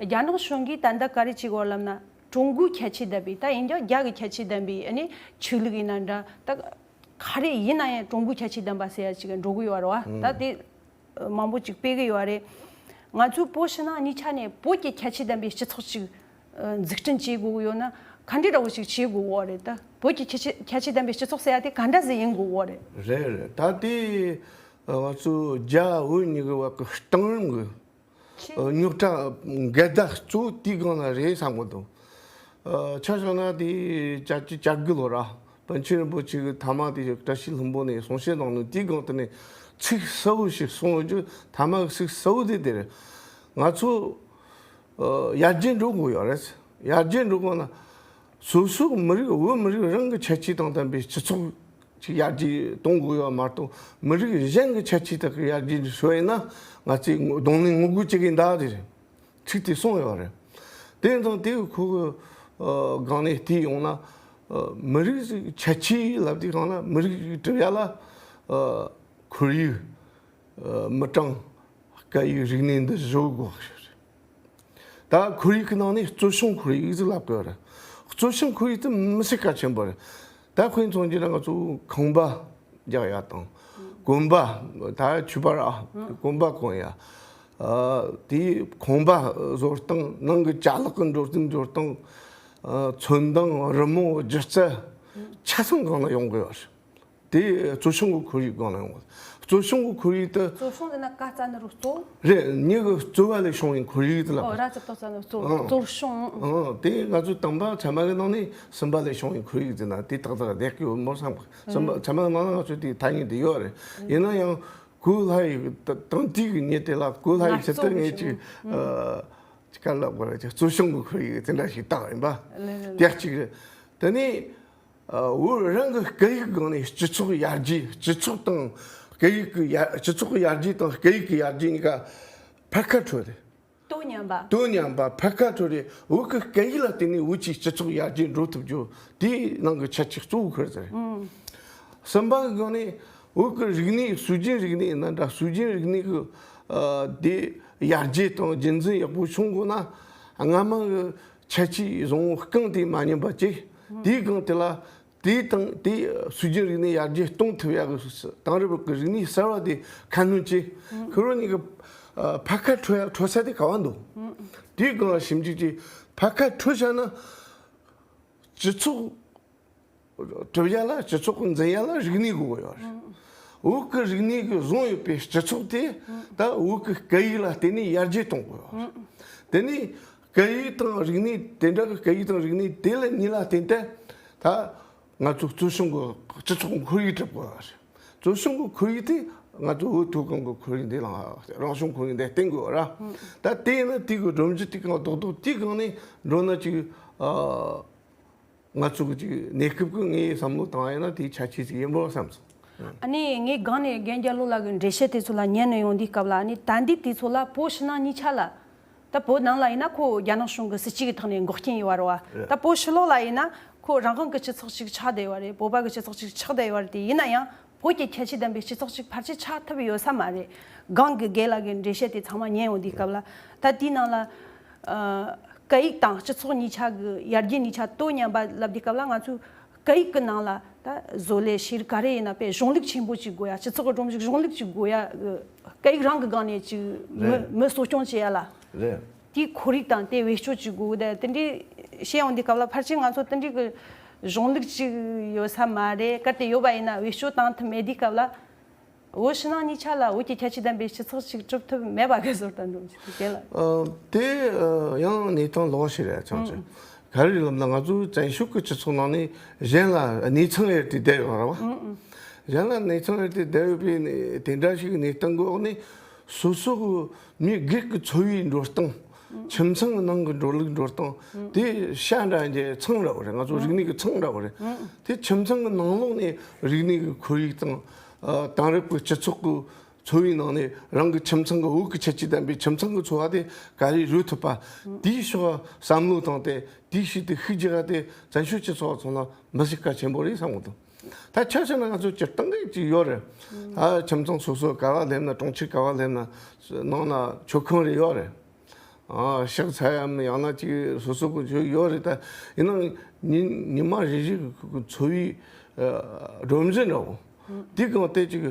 རྒྱ་ནག་གཞུང་གིས་ད་ལྟ་ག་རེ་བྱེད་གི་ཡོད་ལབ་ན། ཀྲུང་གོའི་ཁྱད་ཆོས་ལྡན་པའི། ད་ཡིན་ཀྱང་རྒྱ་གི་ཁྱད་ཆོས་ལྡན་པའི་ཨ་ནི་ཆོས་ལུགས་ཡིན་ན་འདྲ། ད་ག་རེ་ཡིན་ན་ཡང་ཀྲུང་གོའི་ཁྱད་ཆོས་ལྡན་པ་ཟེར་ཡ་ཅིག་འགྲོ་གི་ཡོད་རེད་བ། ད་དེ་མང་པོ་ཅིག་སྤེལ་གི་ཡོད་རེད། ང་ཚོའི་བོད་ཕྱི་ནང་གཉིས་ཆ་ནས་བོད་ཀྱི་ཁྱད་ཆོས་ལྡན་པའི་སྤྱི་ཚོགས་ཅིག་འཛུགས་སྐྲུན་བྱེད་དགོས་ཀྱི་ཡོད་ན། ག་འདྲ་འདྲ་བོ་ཞིག་བྱེད་དགོས་ཀྱི་ཡོད་རེད། ད་བོད་ཀྱི་ཁྱད་ཆོས་ཁྱད་ཆོས་ལྡན་པའི་སྤྱི་ཚོགས་ཟེར་ཡ་དེ་ག་འདྲ་ཟིག་ཡིན་དགོས་ཀྱི་ཡོད་རེད། རེད་རེད། ད་དེ་ང་ཚོ་རྒྱ་བོད་གཉིས་ཀྱི་བར་གྱི་གཏིང་རིམ་གྱི་རྙོག་དྲ་འགལ་ཟླ་གཙོ་བོ་དེའི་སྒང་ལ་རེད་བསམ་གི་འདུག་ཆ་བཞག་ན་དེ་བརྒྱད་ཅུ་གྱ་དགུ་ལོ་ར། པཎ་ཆེན་རིན་པོ་ཆེ་གིས་ཐ་མ་དེ་བཀྲ་ཤིས་ལྷུན་པོ་ནས་གསུང་བཤད་གནང་ནས། དེའི་སྒང་དེ་ནས་ཚིག་གསལ་བོ་ཞིག་གསུངས་ཡོད་རྒྱུ། ཐ་མ་གི་ཚིག་གསལ་བོ་དེ་དེ་རེད། ང་ཚོ་ཡར་རྒྱས་འགྲོ་དགོས་ཡོད་རེད། ཡར་རྒྱས་འགྲོ་དགོས་ན་སོ་སོའི་མི་རིགས། བོད་མི་རིགས་རང་གི་ཁྱད་ཆོས་དང་ལྡན་པའི་སྤྱི་ཚོགས་ཅིག་ཡར་རྒྱས་གཏོང་དགོས་ཡོད་མ་གཏོགས། མི་རིགས་གཞན་གྱི་ཁྱད་ཆོས་དག་གི་ཡར་རྒྱས་འགྲོ་ཡིན་ན། ང་ཚོས་གདོང་ལེན་ངོ་རྒོལ་བྱེད་ཀྱི་ཡིན། ད་དེ་རེད། ཚིག་དེ་གསུངས་ཡོད་རེད། དེ་དང་དེ་ཁོ་གི་སྒང་ནས་བལྟས་ཡོང་ན། མི་རིགས་ཁྱད་ཆོས་ལབ་དུས་སྒང་ལ་མི་རིགས་གྲུབ་ཡ་ལ་ཁོར་ཡུག་མི་གྲངས། སྐད་ཡིག་རིག་གནས་འདི་བཟོ་དགོས་ཞེས་རེད། ད་ཁོར་ཡུག་གི་ནང་ནས་གཙོ་བྱུང་ཁོར་ཡུག་ཟེར་ལབ་དགོས་རེད། གཙོ་བྱུང་ཁོར་ཡུག་དེ་མི་སྲིད་གལ་ཆེན་པོ་རེད། ད་དཔེ་མཚོན་བྱས་ན་ང་ཚོ་ཁང་པ་རྒྱག་ཡ་དང་། གོན་པ། ད་ཆུ་བར་ཨ་གོན་པ་གོན་ཡ། ཨ་དེའི་ཁང་པ་བཟོ་སྟངས། ནང་གི་ཅ་ལག་གི་འགྲོ་སྟངས། འགྲོ་སྟངས། ཨ་ཚོན་མདངས། རི་མོ། སྒྱུ་རྩལ། ཆ་ཚང་སྒང་ལ་ཡོང་དགོས་པ་རེད། དེ་གཙོ་བྱུང་གི་ཁོར་ཡུག་སྒང་ལ་ཡོང་བ། གཙོ་བྱུང་གི་ཁོར་ཡུག་དེ། གཙོ་བྱུང་ཟེར་ན་ཀ་རྩ་ན་རོ་གཙོ། རེད། མྱི་གི་རྩོལ་བ་ལས་བྱུང་བའི་ཁོར་ཡུག་དེ་ལ། ཨོ། ར་ཙ་ཏོ་ཙ་ན་གཙོ། ཨང་། གཙོར་བྱུང་། ཨང་། དེ་ང་ཚོའི་དང་པོ་ཚད་མ་གི་ནང་ནས་གསུམ་པ་ལས་བྱུང་བའི་ཁོར་ཡུག་ཟེར་ན་དེ་ཏག་ཏག་བསྡད་ཀྱི་ཡོད་མོད་བསམ་གི། གསུམ་པ། ཚད་མ་གི་ནང་ན་ང་ཚོ་དེའི་ཐ་སྙད་དེ་ཡོད་རེད། ཡིན་ན་ཡང་གོ་སླ་ཡི་དང་དེའི་གི་མྱི་དེ་ལ་གོ་སླ་ཡི་ཆེད་དུ་ངས་ཅིག་ཨ་ཅིག་ག་ལབ་དགོས་རེད། ཅིག་གཙོ་བྱུང་གི་ཁོར་ཡུག་དེ་འདྲ་ཞིག་བཏགས་ཡིན་པ། ལེ་ལེ་ལེ། དེ་གཅིག་རེད། དེ་ནས། ཨ་བོད་རང་གི་སྐད་ཡིག་སྒང་ནས་སྤྱི་ཚོགས་ཡར་རྒྱས། སྤྱི་ཚོགས་དང་སྐད་ཡིག་གི་ཡར། སྤྱི་ཚོགས་ཀྱི་ཡར་རྒྱས་དང་སྐད་ཡིག་གི་ཡར་རྒྱས་གཉིས་ཀ་ཕར་ཁ་འཕྲོད་རེད། དོ་མཉམ་པ། དོ་མཉམ་པ་ཕར་ཁ་འཕྲོད་རེད། བོད་ཀྱི་སྐད་ཡིག་ལ་བརྟེན་ནས་བོད་ཀྱི་སྤྱི་ཚོགས་ཡར་རྒྱས་འགྲོ་ཐུབ་རྒྱུ་དེའི་ནང་གི་ཁྱད་ཆོས་གཙོ་བོ་ཁོ་རེད་ཟེར། ཨང་། གསུམ་པ་གི་སྒང་ནས་བོད་ཀྱི་རིག་གནས། སྲོལ་རྒྱུན་རིག་གནས་ཡིན་ན་འདྲ། སྲོལ་རྒྱུན་རིག་གནས་ཀྱི་ཨ་དེ་ཡར་རྒྱས་དང་རྒྱུན་འཛིན་ཡག་པོ་བྱུང་དགོས་ན། སྔ་མ་གི་ཁྱད་ཆོས་བཟང་བོ་རྐང་དེ་མ་ཉམས་པ་བྱས། དེའི་སྒང་དེ་ལ་དེའི་དང་དེའི་སྲོལ་རྒྱུན་རིག་གནས་ཡར་རྒྱས་གཏོང་ཐུབ་ཡག་གི་དེང་རབས་ཀྱི་རིག་གནས་གསར་བ་དེ་ཁ་སྣོན་བྱས། ཁོ་རང་གཉིས་ཀྱི་ཨ་ཕར་ཁ་འཕྲོད་ཡ། འཕྲོད་ས་དེ་ག་བ་འདུག་དེའི་སྒང་ལ་ཞིབ་འཇུག་བྱས། ཕར་ཁ་འཕྲོད་བཞག་ན་སྤྱི་ཚོགས་གྲུབ་ཡ་ལ། སྤྱི་ཚོགས་འཛིན་ཡ་ལ་རིག་གནས་དགོས་ཡོད་རེད། བོད་ཀྱི་རིག་གནས་ཀྱི་བཟུང་ཡོད་པའི་སྤྱི་ཚོགས་དེ་ད་བོད་ཀྱི་སྐད་ཡིག་ལ་བརྟེན་ནས་ཡར་རྒྱས་གཏོང་དགོས་ཡོད་རེད། དེ་ནས་སྐད་ཡིག་དང་རིག་གནས། དེ་འདྲ་གི་སྐད་ཡིག་དང་རིག་གནས་དེ་ལ་གཉིས་ལ་བརྟེན་ཏེ་ད་ང་ཚོ་གཙོ་བྱུང་གི་སྤྱི་ཚོགས་ཁོར་ཡུག་གྲུབ་དགོས་ཡོད་རེད། གཙོ་བྱུང་གི་ཁོར་ཡུག་དེ་ང་ཚོ་བོད་མཐོ་སྒང་གི་ཁོར་ཡུག་འདི་ལ། རང་བྱུང་ཁོར་ཡུག་འདི་བརྟེན་དགོས་ར། ད་དེ་ཡིན་ན་དེ་གི་སྒྲོམ་གཞི་དེ་གང་རྡོག་རྡོག་དེའི་སྒང་ནས་འགྲོ་ན་ཅིག་ཨ། ང་ཚོ་གི་ཅིག་གནས་སྐབས་ཀྱི་ངའི་བསམ་བློ་བཏང་ཡིན་ན་དེ་ཆ་ཆེ་ཅིག་ཡིན་པ་བསམ་སོང་། ཨ་ནི་ངས་སྒང་ནས་རྒན་རྒྱལ་ལོ་ལགས་ཀྱི་འགྲེལ་བཤད་དེ་ཚོ་ལ་ཉན་ནས་ཡོང་དུས་སྐབས་ལ། ཨ་ནི་ད་འདི་དེ་ཚོ་ལ་བོད་ཕྱི་ནང་གཉིས་ཆ་ལ། ད་བོད་ནང་ལ་ཡིན་ན་ཁོ་རྒྱ་ནག་གཞུང་གི་སྲིད་ཇུས་ཀྱི་ཐོག་ནས་འགོག་རྐྱེན་ཡོད་རེད་བ། ད་བོད་ཕྱི་ལོགས་ལ་ཡིན་ན་ཁོ་རང་དབང་གི་སྤྱི་ཚོགས་ཅིག་ཆགས་བསྡད་ཡོད་རེད། བོད་པ་གི་སྤྱི་ཚོགས་ཅིག་ཆགས་བསྡད་ཡོད་རེད། དེ་ཡིན་ན་ཡང་བོད་ཀྱི་ཁྱད་ཆོས་ལྡན་པའི་སྤྱི་ཚོགས་ཅིག་ཕལ་ཆེར་ཆགས་ཐུབ་ཡོད་ས་མ་རེད། སྒང་གི་རྒན་ལགས་ཀྱི་འགྲེལ་བཤད་དེ་ཚང་མ་ཉན་ཡོང་དུས་སྐབས་ལ། ད་དེའི་ནང་ལ་ཨ་སྐད་ཡིག་དང་སྤྱི་ཚོགས་གཉིས་ཆ་གི་ཡར་རྒྱས་གཉིས་ཆ་དོ་མཉམ་པ་ལབ་དུས་སྐབས་ལ། ང་ཚོས་སྐད་ཡིག་གི་ནང་ལ་ད་བཟོ་ལས་ཤེས་རིག་ག་རེ་ཡིན་ན་དཔེ་གཞུང་ལུགས་ཆེན་པོ་ཅིག་དགོས་ཡ། སྤྱི་ཚོགས་ཀྱི་སྒྲོམ་གཞི་གཞུང་ལུགས་ཅིག་དགོས་ཡ། སྐད་ཡིག་རང་གི་སྒང་ནས་ཅིག་མི་རེད། མི་གསོ་སྐྱོང་བྱེད་ཡ་ལ། རེད། དེའི་ཁོར་ཡུག་དང་དེ་བེད་སྤྱོད་བྱེད་དགོས་དེ་དེ་འདྲའི་བཤད་ཡོང་དུས་སྐབས་ལ། ཕལ་ཆེར་ང་ཚོ་དེ་འདྲའི་གི་གཞུང་ལུགས་ཅིག་ཡོད་ས་མ་རེད། གལ་ཏེ་ཡོད་པ་ཡིན་ན་བེད་སྤྱོད་བཏང་ཐུབ་མེད་དུས་སྐབས་ལ། བོད་ཕྱི་ནང་གཉིས་ཆ་ལ་བོད་ཀྱི་ཁྱད་ཆོས་ལྡན་པའི་སྤྱི་ཚོགས་ཅིག་གྲུབ་ཐུབ་མེད་པ་གི་བཟོ་ལྟ་འགྲོ་བཞིན་དེ་ལ། ཨ་དེ་ཨ་ཡང་གནས་སྟངས་ལོགས་ཤིག་རེད། ཚང་ཚང་། ག་རེ་ལབ་ན་ང་ཚོའི་བཙན་བྱོལ་གྱི་སྤྱི་ཚོགས་ནང་ནས་གཞན་ལ་གནས་ཚང་ཡེར་ཏེ་བསྡད་ཡོད་རེད་བ། གཞན་ལ་གནས་ཚང་ཡེར་ཏེ་བསྡད་ཡོད་པའི་དེ་འདྲ་ཞིག་གནས་སྟངས་ཀྱི་འོག་ནས། སོ་སོ་གི་མི་སྒེར་གྱི་འཚོ་བའི་འགྲོ་སྟངས། ཁྱིམ་ཚང་གི་ནང་གི་འགྲོ་ལུགས་འགྲོ་སྟངས་དེ་བྱ་འདྲ་འདྲ་ཚང་འདྲ་བོ་རེད། ང་ཚོ་རིག་གནས་ཀྱི་ཚང་འདྲ་བོ་རེད། དེ་ཁྱིམ་ཚང་གི་ནང་ལོགས་ནས་རིག་གནས་ཀྱི་ཁོར་ཡུག་དང་། ཨ། དེང་རབས་ཀྱི་སྤྱི་ཚོགས་ཀྱི་འཚོ་བའི་ནང་ནས་རང་གི་ཁྱིམ་ཚང་གི་བོད་ཀྱི་ཁྱད་ཆོས་ལྡན་པའི་ཁྱིམ་ཚང་གི་འཚོ་བ་དེ་ག་རེ་རོལ་ཐུབ་པ། དེའི་ཕྱོགས་བསམ་བློ་བཏང་སྟེ་དེའི་ཆེད་དུ་ཤུགས་རྒྱག་ཡ་དེ་བཙན་བྱོལ་སྤྱི་ཚོགས་ཚོ་ལ་མི་སྲིད་གལ་ཆེན་པོ་རེད་བསམ་གི་འདུག་ད་ཆ་བཞག་ན་ང་ཚོ་སྤྱིར་བཏང་གི་ཅིག་ཡོད་རེད། ད་ཁྱིམ་ཚང་སོ་སོ་ག་བ་སླེབས་ན། གྲོང་ཁྱེར་ག་བ་སླེབས་ན་ནང་ན་མཆོད་ཁང་རེ་ཡོད་རེད། ཨ། ཕྱག་འཚལ་ཡམ་ཡང་ན་ཅིག་སོ་སོ་གི་ཅིག་ཡོད་རེད། ད་ཡིན་ནའང་ཉི་ཉི་མ་རེ་རེ་གི་འཚོ་བའི་ཨ་སྒྲོམ་གཞི་འདྲ་བོ་དེ་གང་དེ་ཅིག་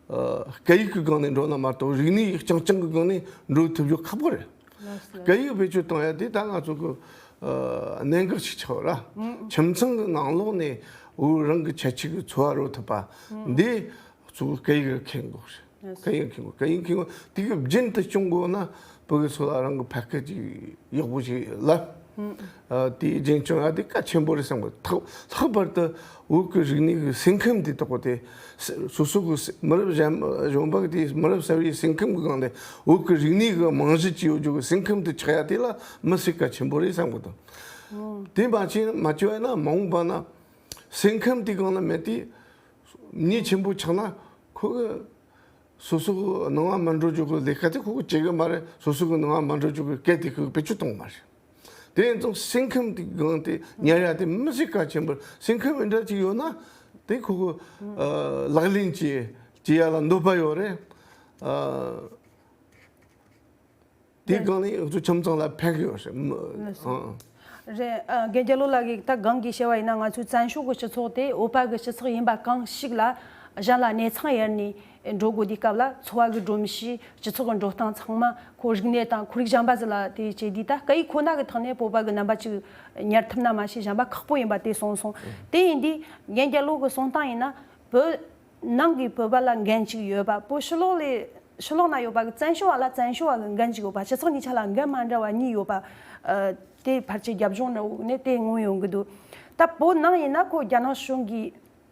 ཨ་སྐད་ཡིག་གི་སྒང་ནས་འགྲོ་ན་མ་གཏོགས་རིག་གནས་རྐྱང་རྐྱང་གི་སྒང་ནས་འགྲོ་ཐུབ་རྒྱུ་ཁག་པོ་རེད། ལགས་སོ། སྐད་ཡིག་བེད་སྤྱོད་གཏོང་ཡ་དེ་ད་ང་ཚོ་གི་ཨ་གནད་འགག་ཅིག་ཆགས་པ་རེད། ཁྱིམ་ཚང་གི་ནང་ལོགས་ནས་བོད་རང་གི་ཁྱད་ཆོས་ཀྱི་འཚོ་བ་རོལ་ཐུབ་པ་འདི་གཙོ་བོ་སྐད་ཡིག་གི་ཁེངས་དགོས་རེད། སྐད་ཡིག་ཁེངས་དགོས། སྐད་ཡིག་ཁེངས་དགོས། དེ་གི་རྒྱུན་དུ་སྐྱོང་དགོས་ན་བོད་ཀྱི་སོ་ལ་རང་གི་ཕ་སྐད་ཅིག་ཡག་པོ་ཞིག་ལབ། ཨ་དེའི་རྒྱུན་སྐྱོང་ཡ་དེ་གལ་ཆེན་པོ་རེད་བསམ་གི། ལྷག་ལྷག་པར་དུ་བོད་ཀྱི་རིག་གནས་ཀྱི་སེམས་ཁམས་དེ་དག་དེ་སོ་སོ་གི་མི་རབས་གཞན་གཞོན་པ་དེ་མི་རབས་གསར་བའི་སེམས་ཁམས་ཀྱི་སྒང་ལ་བོད་ཀྱི་རིག་གནས་ཀྱི་རྨང་གཞི་ཅིག་ཡོད་རྒྱུ་གི་སེམས་ཁམས་དེ་ཆགས་ཡ་དེ་ལ་མི་སྲིད་གལ་ཆེན་པོ་རེད་བསམ་གི་འདུག་དེ་མ་བྱས་མ་བྱས་པ་ན་མ་འོངས་པ་ན་སེམས་ཁམས་དེ་སྒང་ལ་མེད་དེ། མི་ཆེན་པོ་ཆགས་ན་ཁོ་གི་སོ་སོ་གི་སྣང་བ་མི་འགྲོ་རྒྱུ་གི་ལས་ཀ་དེ་ཁོ་གི་བྱེད་གི་མ་རེད། སོ་སོ་གི་སྣང་བ་མི་འགྲོ་རྒྱུ་གི་སྐད་དེ་ཁོ་གི་བེད་སྤྱོད་གཏོང་གི་མ་རེད། དེ་ཡིན་ཙང་སེམས་ཁམས་དེ་སྒང་དེ་ཉར་ཡ་དེ་མི་སྲིད་གལ་ཆེན་པོ་རེད། སེམས་ཁམས་འདི་འདྲ་ཅིག་ཡོད་ན་དེ་ཁོ་གི་ཨ་ལག་ལེན་བྱེད་བྱེད་ཡ་ལ་འདོད་པ་ཡོད་རེད། ཨ། དེའི་སྒང་ནས་ང་ཚོ་ཁྱིམ་ཚང་ལ་ཕན་གི་ཡོད་རེད། མི་ཨང་། རེད། ཨ། རྒན་རྒྱལ་ལོ་ལགས་ཀྱིས་ད་གོང་གི་བཤད་པ་ཡིན་ན་ང་ཚོའི་བཙན་བྱོལ་གྱི་སྤྱི་ཚོགས་དེ་བོད་པ་གི་སྤྱི་ཚོགས་ཡིན་པ་གང་ཞིག་ལ་གཞན་ལ་གནས་ཚང་ཡར་ནས་འགྲོ་དགོས་དུས་སྐབས་ལ་འཚོ་བ་གི་སྒྲོམ་གཞི་སྤྱི་ཚོགས་ཀྱི་འགྲོ་སྟངས་ཚང་མ་ཁོ་རིག་གནས་དང་ཁོར་ཡུག་གཞན་པ་ཟིག་ལ་དེ་བྱེད་དུས་ད་སྐད་ཡིག་ཁོ་ན་གི་ཐོག་ནས་བོད་པ་གི་རྣམ་པ་ཅིག་ཉར་ཐུབ་ན་མ་ཤེས་གཞན་པ་ཁག་པོ་ཡིན་པ་དེ་གསུངས་སོང་། དེ་ཡིན་དུས་རྒན་རྒྱལ་ལོ་གི་གསུང་སྟངས་ཡིན་ན་བོད་ནང་གི་བོད་པ་ལ་འགན་ཅིག་ཡོད་པ། བོད་ཕྱི་ལོགས་ལས་ཕྱི་ལོགས་ན་ཡོད་པ་གི་བཙན་བྱོལ་བ་ལ་བཙན་བྱོལ་བ་གི་འགན་ཅིག་ཡོད་པ། སྤྱི་ཚོགས་གཉིས་ཆ་ལ་འགན་མ་འདྲ་བ་གཉིས་ཡོད་པ། ཨ། དེ་ཕལ་ཆེར་རྒྱབ་ལྗོངས་འདྲ་བོ་ནས་དེ་མངོན་ཡོང་གི་འདུག་ད་བོད་ནང་ཡིན་ན་ཁོ་རྒྱ་ནག་གཞུང་གི་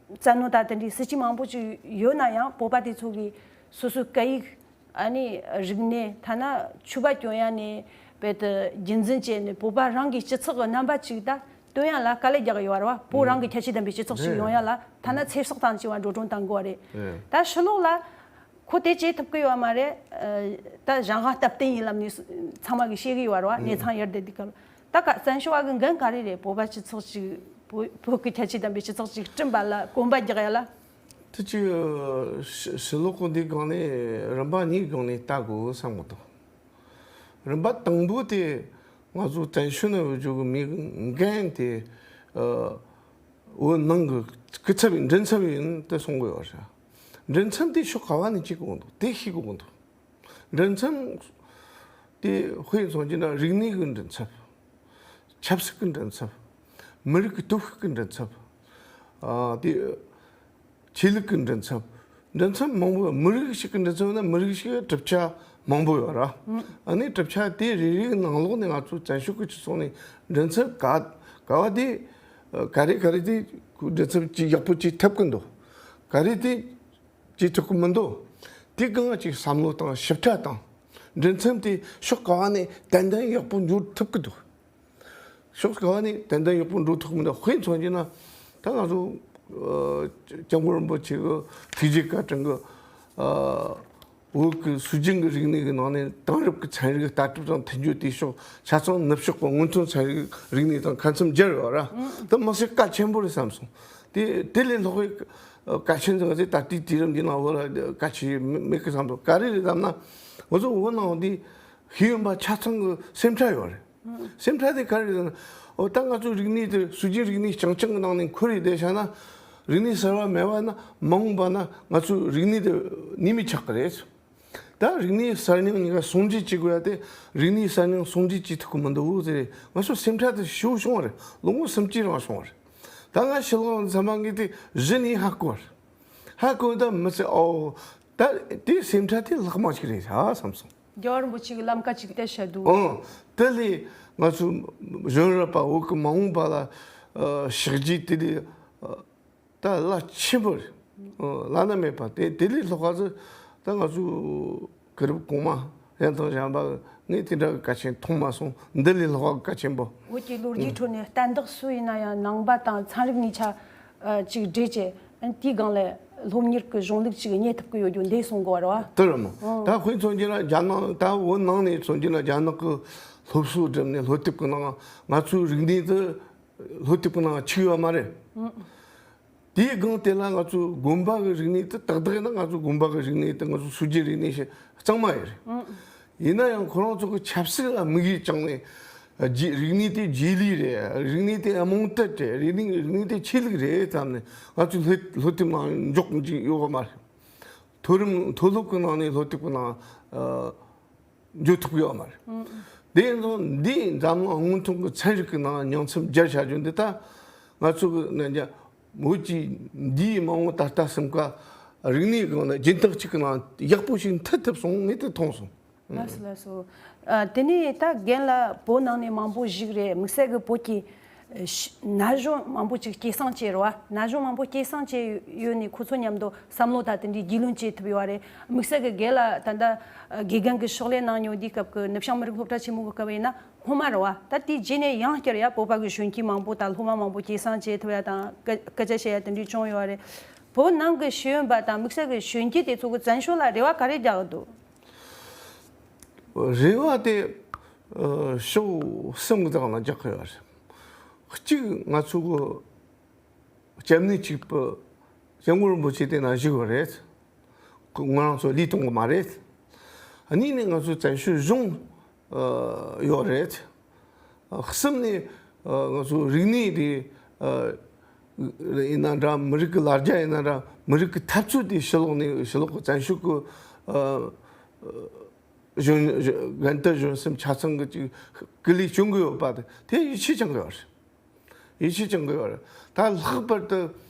བཙན་གནོན་ད་དེ་འདྲའི་སྲིད་ཇུས་མང་པོ་ཅིག་ཡོད་ན་ཡང་བོད་པ་དེ་ཚོ་གི་སོ་སོའི་སྐད་ཡིག་ཨ་ནི་རིག་གནས། ཐ་ན་ཕྱུ་པ་གྱོན་ཡ་ནས་རྦད་དེ་རྒྱུན་འཛིན་བྱས་ནས་བོད་པ་རང་གི་སྤྱི་ཚོགས་ཀྱི་རྣམ་པ་ཅིག་ད་སྟོན་ཡ་ལ་དཀའ་ལས་རྒྱག་གི་ཡོད་རེད་བ། བོད་རང་གི་ཁྱད་ཆོས་ལྡན་པའི་སྤྱི་ཚོགས་ཤིག་ཡོང་ཡ་ལ་ཐ་ན་ཚེ་སྲོག་དང་བཅས་པ་འགྲོ་གྲོན་གཏང་དགོས་པ་རེད། ད་ཕྱི་ལོགས་ལ་ཁོ་དེ་བྱེད་ཐུབ་ཀྱི་ཡོད་མ་རེད། ཨ། ད་གཞན་དབང་སྟབས་བསྟུན་ཡིན་ལབ་ནས་ཚང་མ་གིས་ཤེས་ཀྱི་ཡོད་རེད་བ། གནས་ཚང་ཡར་བསྡད་དུས་སྐབས་ད་ག་བཙན་བྱོལ་བ་གི་འགན་ག་རེ་རེད། བོད་པ་སྤྱི་ཚོགས་ཅིག་བོད་བོད་ཀྱི་ཁྱད་ཆོས་ལྡན་པའི་སྤྱི་ཚོགས་ཅིག་བསྐྲུན་པ་ལ་གོམ་པ་རྒྱག་ཡ་ལ། དེ་ཅི་ཕྱི་ཕྱི་ལོགས་གོ་འདི་སྒང་ནས་རིམ་པ་གཉིས་སྒང་ནས་ལྟ་དགོས་བསམ་གི་འདུག་རིམ་པ་དང་པོ་དེ་ང་ཚོ་བཙན་བྱོལ་ནང་ཡོད་རྒྱུ་གི་མི་འགན་དེ་ཨ་བོད་ནང་གི་སྐུ་ཚབ་ཡིན། མགྲིན་ཚབ་ཡིན་དེ་གསུང་གི་ཡོད་རེད། མགྲིན་ཚབ་དེ་ཕྱོགས་ག་བ་ནས་བྱེད་དགོས་འདུག་དེ་ཤེས་དགོས་འདུག་མགྲིན་ཚབ་དེ་དཔེ་མཚོན་བྱས་ན་རིག་གནས་ཀྱི་མགྲིན་ཚབ། ཆབ་སྲིད་ཀྱི་མགྲིན་ཚབ། མི་རིགས་ཀྱི་སྟོབས་ཤུགས་ཀྱི་མགྲིན་ཚབ། ཨ་དེ་ཆོས་ལུགས་ཀྱི་མགྲིན་ཚབ། མགྲིན་ཚབ་མང་པོ། མི་རིགས་ཤིག་གི་མགྲིན་ཚབ་ཡོད་ན་མི་རིགས་ཤིག་གི་གྲུབ་ཆ་མང་པོ་ཡོད་ར། ཨ་ནི་གྲུབ་ཆ་དེ་རེ་རེ་གི་ནང་ལོགས་ནས་ང་ཚོ་བཙན་བྱོལ་གྱི་སྤྱི་ཚོགས་ནས་མགྲིན་ཚབ་ག་ག་བ་དེ་ག་རེ་ག་རེ་དེ་མགྲིན་ཚབ་ཅིག་ཡག་པོ་ཅིག་ཐུབ་ཀྱི་འདུག་ག་རེ་དེ་ཅིག་ཐུབ་ཀྱི་མི་འདུག་དེ་གང་ཅིག་བསམ་བློ་བཏང་ཞིབ་ཕྲ་བཏང་། མགྲིན་ཚབ་དེ་ཕྱོགས་ག་བ་ནས་ཏན་ཏན་ཡག་པོ་འགྱུར་ཐུབ་ཀྱི་འདུག་ཕྱོགས་ག་བ་ནས་ཏན་ཏན་ཡག་པོ་འགྲོ་ཐུབ་ཀྱི་མི་འདུག་དཔེ་མཚོན་བྱས་ན་ད་ང་ཚོ་ཨ་སྐྱབས་མགོན་རིན་པོ་ཆེ་གི་ཐུགས་རྗེ་བཀའ་དྲིན་གྱིས་ཨ་བོད་ཀྱི་སྲོལ་རྒྱུན་གྱི་རིག་གནས་ཀྱི་ནང་ནས་དེང་རབས་ཀྱི་ཚན་རིག་ལྟ་གྲུབ་དང་མཐུན་སྦྱོར་དེ་ཕྱོགས་ཆ་ཚང་ནུབ་ཕྱོགས་པ་སྔོན་ཐོན་ཚན་རིག་རིག་གནས་དང་ཁ་མཚམས་སྦྱར་ཡོད་ར། དེ་མི་སྲིད་གལ་ཆེན་པོ་རེད་བསམ་སོང་། དེ་དེ་ལས་ལྷག་པའི་གལ་ཆེན་ཟིག་ང་ཚོས་ད་ལྟའི་དུས་རིམ་འདི་ནང་བོད་ལ་གལ་ཆེ་མེད་གི་བསམ་སོང་། ག་རེ་རེད་ལབ་ན་ང་ཚོ་བོད་ནང་འདི་ཤེས་ཡོན་པ་ཆ་ཚང་གི་སེམས་ཁྲལ་ཡོད་རེད། སེམས་ཁྲལ་དེ་ག་རེ་རེད་ཟེར་ན། འོ་ད་ང་ཚོ་རིག་གནས་དེ་སྲོལ་རྒྱུན་རིག་གནས་རྐྱང་རྐྱང་གི་ནང་ནས་འཁོར་ཡི་བསྡད་བཞག་ན། རིག་གནས་གསར་བ་མེད་པ་ན་མ་འོངས་པ་ན་ང་ཚོའི་རིག་གནས་དེ་ནུས་མེད་ཆགས་ཀྱི་རེད། ད་རིག་གནས་གསར་རྙིང་གཉིས་ཀ་ཟུང་འབྲེལ་བྱེད་དགོས་ཡ་དེ། རིག་གནས་གསར་རྙིང་ཟུང་འབྲེལ་བྱེད་ཐུབ་ཀྱི་མི་འདུག་ཟེར། ང་ཚོ་སེམས་ཁྲལ་དེ་ཞེ་པོ་བྱུང་བ་རེད། ལོ་ངོ་སུམ་ཅུ་རིང་བྱུང་བ་རེད། ད་ང་ཕྱི་ལོགས་ཚང་མ་ངས་དེ་གཞི་ནས་ཧ་གོ་བ་རེད། ཧ་གོ་ད་མི་ཚེ་ཨོ་ད་དེ་སེམས་ཁྲལ་དེ་ལྷག་མ་ཞིག་རེད་ཤག་བསམ་སོང་། རྒྱལ་བ་རིན་པོ་ཆེ་གི་ལམ་ཀ་ཅིག་དེ་བཤད་འདུག་ཨང་། དེ་ལས་ང་ཚོ་གཞོན་རབས་པ་བོད་ཀྱི་མ་འོངས་པ་ལ་ཨ་ཕྱག་རྗེས་དེ་ལས་ཨ་ད་རླབས་ཆེན་པོ་རེད། ཨ་བླ་ན་མེད་པ་དེ་དེ་ལས་ལྷག་ག་ཚོད་ད་ང་ཚོ་གུ་རུབ་གོང་མ་ཡང་དང་གཞན་པ་ ངས་དེ་འདྲ་གི་གལ་ཆེན་མཐོང་མ་སོང་། འདི་ལས་ལྷག་གི་གལ་ཆེན་པོ། བོད་ཀྱི་ལོ་རྒྱུས་ཁྲོད་ནས་བསྟན་བདག་སུ་ཡིན་ན་ཡང་ནང་པ་དང་ཚན་རིག་གཉིས་ཆ་ཨ་གཅིག་སྦྲེལ་བྱས། ཨ་དེའི་སྒང་ལ་སློབ་གཉེར་གྱི་གཞུང་ལུགས་ཅིག་རྙེད་ཐུབ་ཀྱི་ཡོད་རྒྱུ་འདི་གསུང་དགོས་པ་རེད་བ། དེ་རེད་མོ། ཨང་། ད་དཔེ་མཚོན་བྱས་ན་རྒྱ་ནག་ད་བོད་ནང་ནས་མཚོན་བྱས་ན་རྒྱ་ནག་གི་སློབ་གསོ་བསྒྲུབས་ནས་སློབ་དེབ་ཀྱི་ནང་ང་ཚོའི་རིག་གནས་དེ། སློབ་དེབ་ཀྱི་ནང་ཆུད་ཡོད་མ་རེད། ཨང་། དེའི་སྒང་དེ་ལ་ང་ཚོའི་དགོན་པ་གི་རིག་གནས་དེ་ཏག་ཏག་ཡིན་ན། ང་ཚོའི་དགོན་པ་གི་རིག་གནས་དེ་ང་ཚོའི་སྲོལ་རྒྱུན་རིག་གནས་ཞིག་གཙང་མ་ཡིན་རེད། ཨང་། ཡིན་ན་ཡང་ཁོ་རང་ཚོ་གི་ཆབ་སྲིད་ལ་དམིགས་ཡུལ་བཅངས་ནས། རྗེ་རིག་གནས་དེ་རྗེས་ལུས་རེད། རིག་གནས་དེ་རྨོངས་དད་རེད། རིག་གནས་རིག་གནས་དེ་ཆོས་ལུགས་རེད་བསམ་ནས་ང་ཚོའི་སློབ་སློབ་དེབ་ནང་འཇོག་མི་འཇུག་ཡོད་མ་རེད། མཐོ་རིམ་མཐོ་སློབ་ཀྱི་ནང་ནས་སློབ་དེབ་ཀྱི་ནང་ཨ། འཇོག་ཐུབ་ཀྱི་ཡོད་མ་རེད། ཨང་། དེ་ཡིན་ཙང་འདི་འཛམ་གླིང་སྔོན་ཐོན་གྱི་ཚན་རིག་གི་ནང་ཉིང་མཚམས་སྦྱར་བྱ་རྒྱུ་འདི་ད་ང་ཚོ་གི་ནང་རྒྱ་བོད་ཀྱི་འདིའི་མ་འོངས་ད་ལྟ་སེམས་ཁ་རིག་གནས་སྒང་ལ་སྦྱིན་བདག་ཅིག་གི་ནང་ཡག་པོ་ཞིག་མཐུད་ཐུབ་སོང་། ངས་དེ་མཐོང་སོང་། ལགས་སོ་ལགས་སོ། ཨ་དེ་ནས་ད་རྒན་ལགས་བོད་ནང་ནས་མང་པོ་ཞིག་རེད། དམིགས་བསལ་གྱི་བོད་ཀྱི་ཨ་ཤ་ན་གཞོན་མང་པོ་ཅིག་སྐྱེད་སྲིང་བྱས་རེད་བ། ན་གཞོན་མང་པོ་སྐྱེད་སྲིང་བྱས་ཡོད་ནས་ཁོ་ཚོ་མཉམ་དུ་བསམ་བློ་དང་དེ་འདྲའི་རྒྱུས་ལོན་བྱེད་ཐུབ་ཡོད་རེད། དམིགས་བསལ་གྱི་རྒན་ལགས་ད་ལྟ་དགེ་རྒན་གྱི་ཕྱག་ལས་གནང་མྱོང་དུས་སྐབས་ཀྱི་ནུབ་བྱང་མི་རིགས་སློབ་གྲྭ་ཆེན་མོ་གི་སྐབས་ཡིན་ན་སྔོན་མ་རེད་བ། ད་དེའི་རྗེས་ནས་ཡང་བསྐྱར་ཡ་བོད་པ་གི་གཞོན་སྐྱེས་མང་པོ་དང་སློབ་མ་མང་པོ་སྐྱེད་སྲིང་བྱེད་ཐུབ་ཡ་དང་སྐད་སྐད་ཆ་བཤད་ཡ་དེ་འདྲའི་བྱུང་ཡོད་རེད། བོད་ནང་གི་ཤེས་ཡོན་པ་དང་དམིགས་བསལ་གྱི་གཞོན་སྐྱེས་དེ་ཚོ་གི་བཙན་བྱོལ་ལ་རེ་བ་ག་རེ་རྒྱག་གི་འདུག་རེ་བ་དེ་ཨ་ཕྱོགས་གསུམ་གྱི་སྟེང་ལ་རྒྱག་གི་ཡོད་རེད། གཅིག་ང་ཚོ་གི་སྐྱབས་གནས་གཅིག་པུ་སྐྱབས་མགོན་རིན་པོ་ཆེ་དེ་ན་བཞུགས་ཡོད་རེད། ཁོ་ང་རང་ཚོ་ལུས་གཏོང་གི་མ་རེད། གཉིས་ནས་ང་ཚོ་བཙན་བྱོལ་གཞུང་ཨ་ཡོད་རེད། གསུམ་ནས་ཨ་ང་ཚོ་རིག་གནས་དེ་ཨ་ཡིན་ན་འདྲ། མི་རིགས་ཀྱི་ལ་རྒྱ་ཡིན་ན་འདྲ། མི་རིགས་ཀྱི་འཐབ་རྩོད་དེ་ཕྱི་ལོགས་ནས་ཕྱི་ལོགས་ཀྱི་བཙན་བྱོལ་གྱི་ཨ་གཞོན་རྒན་དར་གཞོན་གསུམ་ཆ་ཚང་གི་ཅིག་སྐུ་ལས་བསྐྱོན་གྱི་ཡོད་པ་དེ་དེ་ཡིད་ཆེས་བཅངས་ཀྱི་ཡོད་རེད། ཡིད་ཆེས་བཅངས་ཀྱི་ཡོད་རེད། ད་ལྷག་པར་དུ་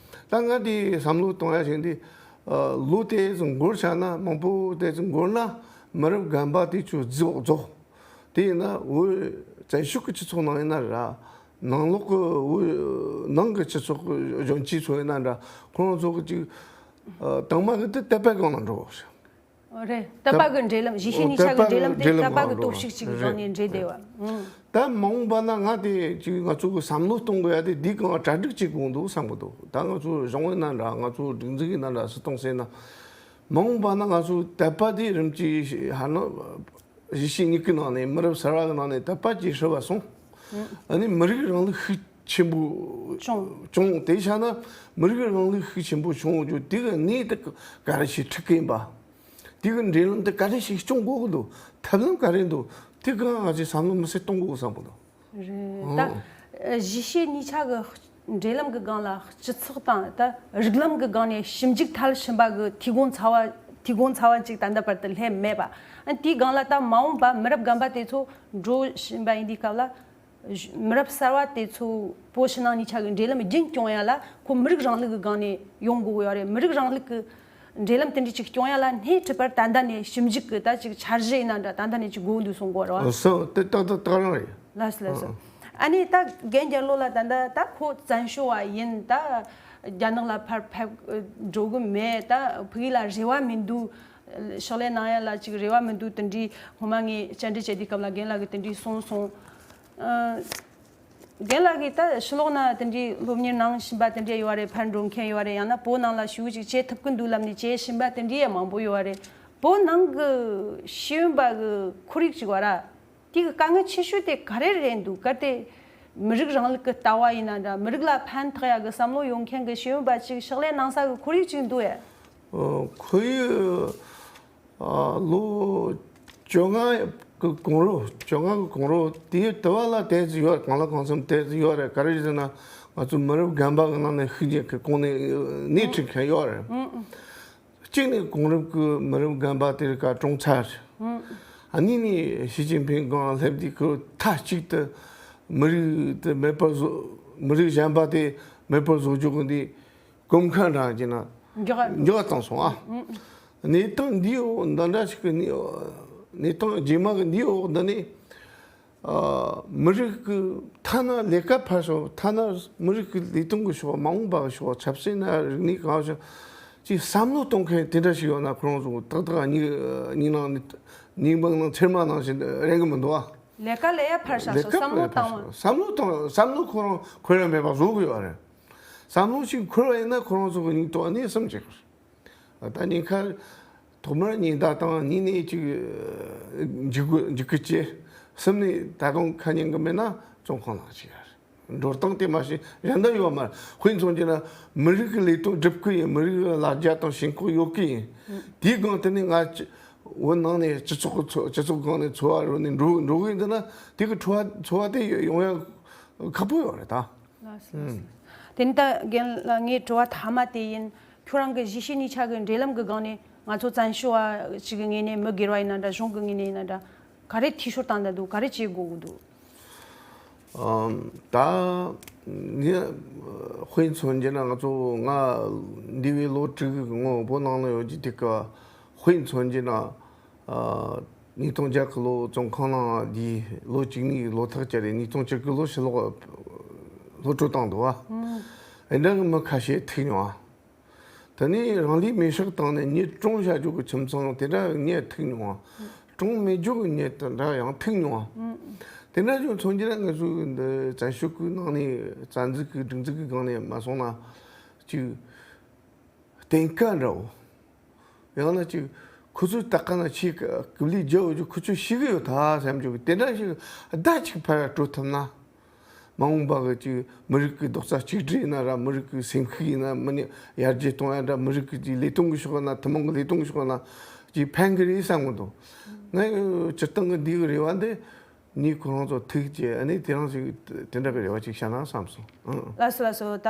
ད་ང་དེ་བསམ་བློ་གཏོང་ཡ་ཞིག་འདི་ཨ་ལོ་དེ་ཙམ་འགོར་ཆ་ན། མང་པོ་དེ་ཙམ་འགོར་ན་མི་རབས་རྒན་པ་དེ་ཚོ་རྫོགས་རྫོགས། དེ་ཡིན་ན་བོད་བཙན་བྱོལ་གྱི་སྤྱི་ཚོགས་ནང་ཡིན་ན་ར། ནང་ལོགས་ཀྱི་བོད་ནང་གི་སྤྱི་ཚོགས་ཀྱི་གཞོན་སྐྱེས་ཚོ་ཡིན་ན་འདྲ། ཁོ་རང་ཚོ་གི་ཅིག་ཨ་དང་མ་གི་དེ་དད་པའི་སྒང་ལ་འགྲོ་དགོས་ཤག་རེད། དད་པ་གི་འབྲེལ་ལམ། གཞིས་བྱེས་གཉིས་ཆ་གི་འབྲེལ་ལམ་དེ་དད་པ་གི་སྟོབས་ཤུགས་གཅིག་གི་སྒང་ནས་འབྲེལ་བསྡད་པ། ཨང་། ད་མ་འོངས་པ་ན་ང་དེ་ཅིག་ང་ཚོ་གི་བསམ་བློ་གཏོང་དགོས་ཡ་དེ་འདི་གང་གྲ་སྒྲིག་བྱེད་དགོས་འདུག་བསམ་གི་འདུག་ད་ང་ཚོ་གཞུང་ཡིན་ན་འདྲ། ང་ཚོ་སྒྲིག་འཛུགས་ཡིན་ན་འདྲ། སུ་གཏོང་ཟེར་ན། མ་འོངས་པ་ན་ང་ཚོ་དད་པ་དེ་རིམ་གྱིས་ཧ་ན་གཞིས་བྱེས་གཉིས་ཀའི་ནང་ནས་མི་རབས་གསར་བ་གི་ནང་ནས་དད་པ་ཇེ་ཧྲིལ་བ་སོང་། ཨ་ནི་མི་རིགས་རིང་ལུགས་ཤུགས་ཆེན་པོ་བྱུང་། བྱུང་། དེ་བྱས་ན་མི་རིགས་རིང་ལུགས་ཤུགས་ཆེན་པོ་བྱུང་རྒྱུ་དེ་གི་གནས་དེ་ག་རེ་ཞིག་འཁྲིད་གི་ཡིན་པ། དེ་གི་འབྲེལ་ལམ་དེ་ག་རེ་ཞིག་སྐྱོང་དགོས་ཀྱི་འདུག་ཐབས་ལམ་ག་རེ་འདུག་དེ་གང་ང་ཚོས་བསམ་བློ་མི་སེར་གཏོང་དགོས་བསམ་གི་འདུག་རེད། ད་ཨ་གཞིས་བྱེས་གཉིས་ཆ་གི་འབྲེལ་ལམ་གི་སྒང་ལ་སྤྱི་ཚོགས་དང་ད་རིགས་ལམ་གི་སྒང་ནས་ཞིབ་འཇུག་མཐར་ཕྱིན་པ་གི་ཐིག་གོང་ཚ་བ་ཐིག་གོང་ཚ་བ་ཅིག་ད་ལྟ་བར་དུ་སླེབས་མེད་པ། ཨ་དེའི་སྒང་ལ་ད་མ་འོངས་པ་མི་རབས་རྒན་པ་དེ་ཚོ་འགྲོ་བཞིན་པ་ཡིན་དུས་སྐབས་ལ། མི་རབས་གསར་བ་དེ་ཚོ་བོད་ཕྱི་ནང་གཉིས་ཆ་གི་འབྲེལ་ལམ་རྒྱུན་སྐྱོང་ཡ་ལ་ཁོ་མི་རིགས་རིང་ལུགས་ཀྱི་སྒང་ནས་ཡོང་དགོས་ཀྱི་ཡོད་རེད། མི་རིགས་རིང་ལུགས་ཀྱི་འབྲེལ་ལམ་དེ་འདྲ་ཅིག་སྐྱོང་ཡ་ལ་སྣེ་ཁྲིད་པར་ད་ལྟ་ནས་ཞིབ་འཇུག་གི་ད་ཅིག་འཆར་གཞི་ཡིན་ན་འདྲ། ད་ལྟ་ནས་ཅིག་དགོས་འདུག་གསུང་གི་ཡོད་རེད་བ། སོ་དེ་ཏག་ཏག་ཏག་རང་རེད། ལགས་སོ་ལགས་སོ། ཨ་ནི་ད་རྒན་རྒྱལ་ལོ་ལགས་ད་ལྟ་ད་ཁོ་བཙན་བྱོལ་བ་ཡིན། ད་རྒྱ་ནག་ལ་ཕར་ཕེབས་འགྲོ་གི་མེད། ད་ཕ་གི་ལ་རེ་བ་མི་འདུག་ཕྱག་ལས་གནང་ཡ་ལ་ཅིག་རེ་བ་མི་འདུག་དེ་འདྲའི་སྔོན་མ་ངས་བཅར་འདྲི་བྱས་དུས་སྐབས་ལ་རྒན་ལགས་ཀྱིས་དེ་འདྲའི་གསུངས་སོང་། ཨ། རྒན་ལགས་ཀྱིས་ད་ཕྱི་ལོགས་ན་དེ་འདྲའི་སློབ་གཉེར་གནང་བཞིན་པ་དེ་འདྲ་ཡོད་རེད། ཕར་འགྲོ་མཁན་ཡོད་རེད། ཡང་ན་བོད་ནང་ལ་ཞུ་ཅིག་བྱེད་ཐུབ་ཀྱི་འདུག་ལབ་ནས་བྱེད་བཞིན་པ་དེ་འདྲའི་ཡང་མང་པོ་ཡོད་རེད། བོད་ནང་གི་ཤེས་ཡོན་པ་གི་ཁོར་ཡུག་ཅིག་ཡོད་ར། དེ་གི་དཀའ་ངལ་ཆེ་ཤོས་དེ་ག་རེ་རེད་འདུག་གལ་ཏེ་མི་རིགས་རིང་ལུགས་ཀྱི་ལྟ་བ་ཡིན་ན་འདྲ། མི་རིགས་ལ་ཕན་ཐོགས་ཡ་གི་བསམ་བློ་ཡོད་མཁན་གི་ཤེས་ཡོན་པ་ཅིག་ཕྱག་ལས་གནང་ས་གི་ཁོར་ཡུག་ཅིག་འདུག་ཨེ། ཨོ། ཁོར་ཡུག་ཨ་ལོ་བཅོ་ལྔ་གི་གོང་རོལ། བཅོ་ལྔ་གི་གོང་རོལ་དེའི་དུ་བ་ལ་དེ་ཙམ་ཡོད། གང་ལ་གང་འཚམ་དེ་ཙམ་ཡོད་རེད། ག་རེ་ཟེར་ན་ང་ཚོ་མི་རབས་རྒན་པ་གི་ནང་ནས་ཤུགས་རྒྱག་གི་གོང་ནས་སྣེ་ཁྲིད་མཁན་ཡོད་རེད། གཅིག་ནས་གོང་རིམ་གྱི་མི་རབས་རྒན་པ་དེ་རིགས་ཀ་གྲོངས་ཚར། ཨ་ནི་ནི་ཞི་ཅིན་ཕིང་སྒང་སླེབས་དུས་ཁོས་མཐའ་གཅིག་ཏུ་མི་རིགས་དེ་མེད་པར་བཟོ། མི་རིགས་གཞན་པ་དེ་མེད་པར་བཟོ་རྒྱུ་གི་འདི་གོམ་ཁ་འདྲ་བྱས་ན་མགྱོགས་མགྱོགས་བཏང་སོང་ཨ། གནས་སྟངས་འདིའི་འོག་འདི་འདྲ་ཞིག་གི་གནས་གནས་སྟངས་རྗེས་མ་གི་འདིའི་འོག་འདི་ནས། ཨ། མི་རིགས་ཀྱི་ཐ་ན་ལས་ཀ་ཕར་ཞོག་ཐ་ན་མི་རིགས་ཀྱི་ལས་དོན་གྱི་ཕྱོགས། མ་འོངས་པ་གི་ཕྱོགས། ཆབ་སྲིད་ན་རིག་གནས་གང་ཞིག་ཅིག་བསམ་བློ་གཏོང་མཁན་དེ་འདྲ་ཞིག་ཡོད་ན། ཁོ་རང་ཚོ་ཏག་ཏག་གཉིས་གཉིས་ནང་ནས་ སྙིང་པོ་ནང་ཚེར་མ་ནང་བཞིན་རེད་གི་མི་འདུག་ཨ། ལས་ཀ་ལས་ཡ་ཕར་བཞག་སོ་བསམ་བློ་བཏང་བ། བསམ་བློ་བཏང་བསམ་བློ་ཁོ་རང་འཁོར་ཡ་མེད་པ་བཟོ་དགོས་པ་རེད། བསམ་བློ་ཞིག་འཁོར་བ་ཡིན་ན་ཁོ་རང་ཚོ་གི་སྙིང་སྟོབས་ནས་སེམས་བྱེད་དགོས། ད་ཉིན་ཁ་ཐོག་མར་ཉིན་ཟླ་དང་ཉིན་ནས་ཅིག་འཇིགས་འཇིགས་སྐུལ་བྱས། སེམས་ནས་ད་དུང་ཁ་ཉན་གི་མེད་ན་བཙོན་ཁང་ནང་ཞིག་ཡ་རེད། འགྲོ་སྟངས་དེ་མ་ཤེས་གཞན་དག་ཡོད་མ་རེད། དཔེ་མཚོན་བྱས་ན་མི་རིགས་ཀྱི་ལས་དོན་སྒྲུབ་ཀྱི་ཡིན། མི་རིགས་ཀྱི་ལ་རྒྱ་དང་ཞེན་ཁོག་ཡོད་ཀྱི་ཡིན། དེའི་སྒང་དེ་ནས་ང་ཅི་བོད་ནང་ནས་སྤྱི་ཚོགས་ཀྱི་འཚོ་སྤྱི་ཚོགས་སྒང་ནས་འཚོ་བ་རོལ་ནས་འགྲོ་འགྲོ་གི་ཡིན་ཟེར་ན་དེ་གི་འཚོ་བ་འཚོ་བ་དེ་ཡོང་ཡ་ཁག་པོ་ཡོད་རེད་ད། ལགས་སོ་ལགས་སོ། དེ་ནི་ད་རྒན་ལགས་ངའི་དྲི་བ་མཐའ་མ་དེ་ཡིན། ཁྱོད་རང་གི་གཞིས་བྱེས་གཉིས་ཆ་གི་འབྲེལ་ལམ་གི་སྒང་ནས་ང་ཚོ་བཙན་བྱོལ་བ་ཞིག་གི་ངོས་ནས་མི་སྒེར་བ་ཡིན་ན་འདྲ་གཞུང་གི་ངོས་ནས་ཡིན་ན་འདྲ་ག་རེ་འཐུས་ཤོར་བཏང་ད་འདུག་ག་རེ་བྱེད་དགོས་གི་འདུག་ཨམ། ད་ནི་དཔེ་མཚོན་བྱས་ན་ང་ཚོ་ང་འདས་པའི་ལོ་དྲུག་གི་སྔོན་བོད་ནང་ལ་ཡོད་ཀྱི་དེ་ག་དཔེ་མཚོན་བྱས་ན་ཨ། ཉིས་སྟོང་བརྒྱད་གི་ལོ་བཙོན་ཁང་ནང་འདི་ལོ་གཅིག་གཉིས་ལོ་ཐག་བཅད་རེད། ཉིས་སྟོང་བཅུ་དགུ་ལོ་ཕྱི་ལོགས་སློབ་གྲྭ་བཏང་འདུག་བ། ཨེ་འདྲ་གི་མི་ཁ་ཤས་ཐུག་མྱོང་བ། དེ་ནས་རང་ལུས་མེར་སྲེག་བཏང་ནས་མྱི་བཀྲོངས་བྱ་རྒྱུ་གི་ཁྱིམ་ཚང་དེ་འདྲ་མྱི་ཐུག་མྱོང་བ། བཀྲོངས་མེད་རྒྱུ་གི་མྱི་དེ་འདྲ་ཡང་ཐུག་མྱོང་བ། དེ་འདྲ་བྱུང་མཚོན་བྱས་ན་ང་ཚོ་འདི་བཙན་བྱོལ་གི་ནང་ནས་བཙན་འཛུལ་གི་སྒྲིག་འཛུགས་གི་སྒང་ནས་མ་སོང་ན་ཅིག་གཏན་ཁ་འདྲ་བོ། ཡང་ན་ཅིག་ཁོ་ཚོས་ད་ག་ན་ཆེས་སྐུ་ལུས་རྒྱལ་བོ་ཅིག་ཁོ་ཚོས་ཤེས་གི་ཡོད་ད་བསམ་རྒྱུ་གི་དེ་འདྲ་ཞིག་ཟླ་གཅིག་ཕར་སྤྲོད་ཐུབ་ན། མ་འོངས་པ་གི་ཅིག་མི་རིགས་ཀྱི་རྡོག་རྩ་གཅིག་སྒྲིལ་ཡིན་ན་ར་མི་རིགས་ཀྱི་སེམས་ཤུགས་ཡིན་ན་མི་ནི་ཡར་རྒྱས་གཏོང་ཡ་འདྲ་མི་རིགས་ཀྱི་ཅིག་ལས་དོན་གྱི་ཕྱོགས་ན་ཐུན་མོང་གི་ལས་དོན་གྱི་ཕྱོགས་ན་ཅིག་ཕན་གི་རེད་བསམ་གི་འདུག་ངས་སྤྱིར་བཏང་གི་འདི་གི་རེ་བ་འདི་ངས་ཁོ་རང་ཚོ་ཐུག་ཅེས་ཨ་ནི་དེ་རང་ཞིག་དེ་འདྲ་གི་རེ་བ་ཅིག་བྱ་ན་བསམ་སོང་། ཨང་། ལགས་སོ་ལགས་སོ། ད་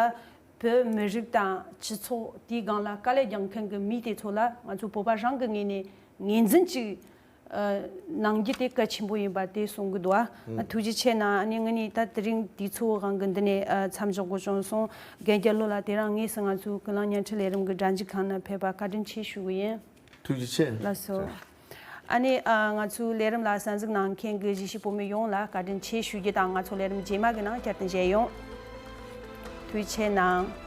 བོད་མི་རིགས་དང་སྤྱི་ཚོགས་དེའི་སྒང་ལ་དཀའ་ལས་རྒྱག་མཁན་གྱི་མི་དེ་ཚོ་ལ་ང་ཚོ་བོད་པ་རང་གི་ངོས་ནས་ངོས་འཛིན་ཅིག་ཨ་གནང་རྒྱུ་དེ་གལ་ཆེན་པོ་ཡིན་པ་དེ་གསུང་གི་འདུག་ཨ། ཐུགས་རྗེ་ཆེ་གནང་། ཨ་ནི་ངས་ནི་ད་དེ་རིང་དུས་ཚོད་སྒང་གི་འདི་ནས་ཨ་མཚམས་འཇོག་དགོས་བྱུང་སོང་། རྒན་རྒྱལ་ལོ་ལགས་དེ་རིང་དངོས་སུ་ང་ཚོའི་ཀུན་གླེང་བརྙན་འཕྲིན་ལས་རིམ་གྱི་སྒྲ་འཇུག་ཁང་ནང་ཕེབས་པ་བཀའ་དྲིན་ཆེ་ཞུ་གི་ཡིན། ཐུགས་རྗེ་ཆེ། ལགས་སོ། ཨ་ནི་ཨ་ང་ཚོའི་ལས་རིམ་ལ་གསན་གཟིགས་གནང་མཁན་གྱི་གཞིས་བྱེས་བོད་མི་ཡོངས་ལ་བཀའ་དྲིན་ཆེ་ཞུ་རྒྱུ་དང་ང་ཚོ་ལས་རིམ་རྗེས་མ་གི་ནང་བསྐྱར་དུ་མཇལ་ཡོང་། ཐུགས་རྗེ་ཆེ་གནང་།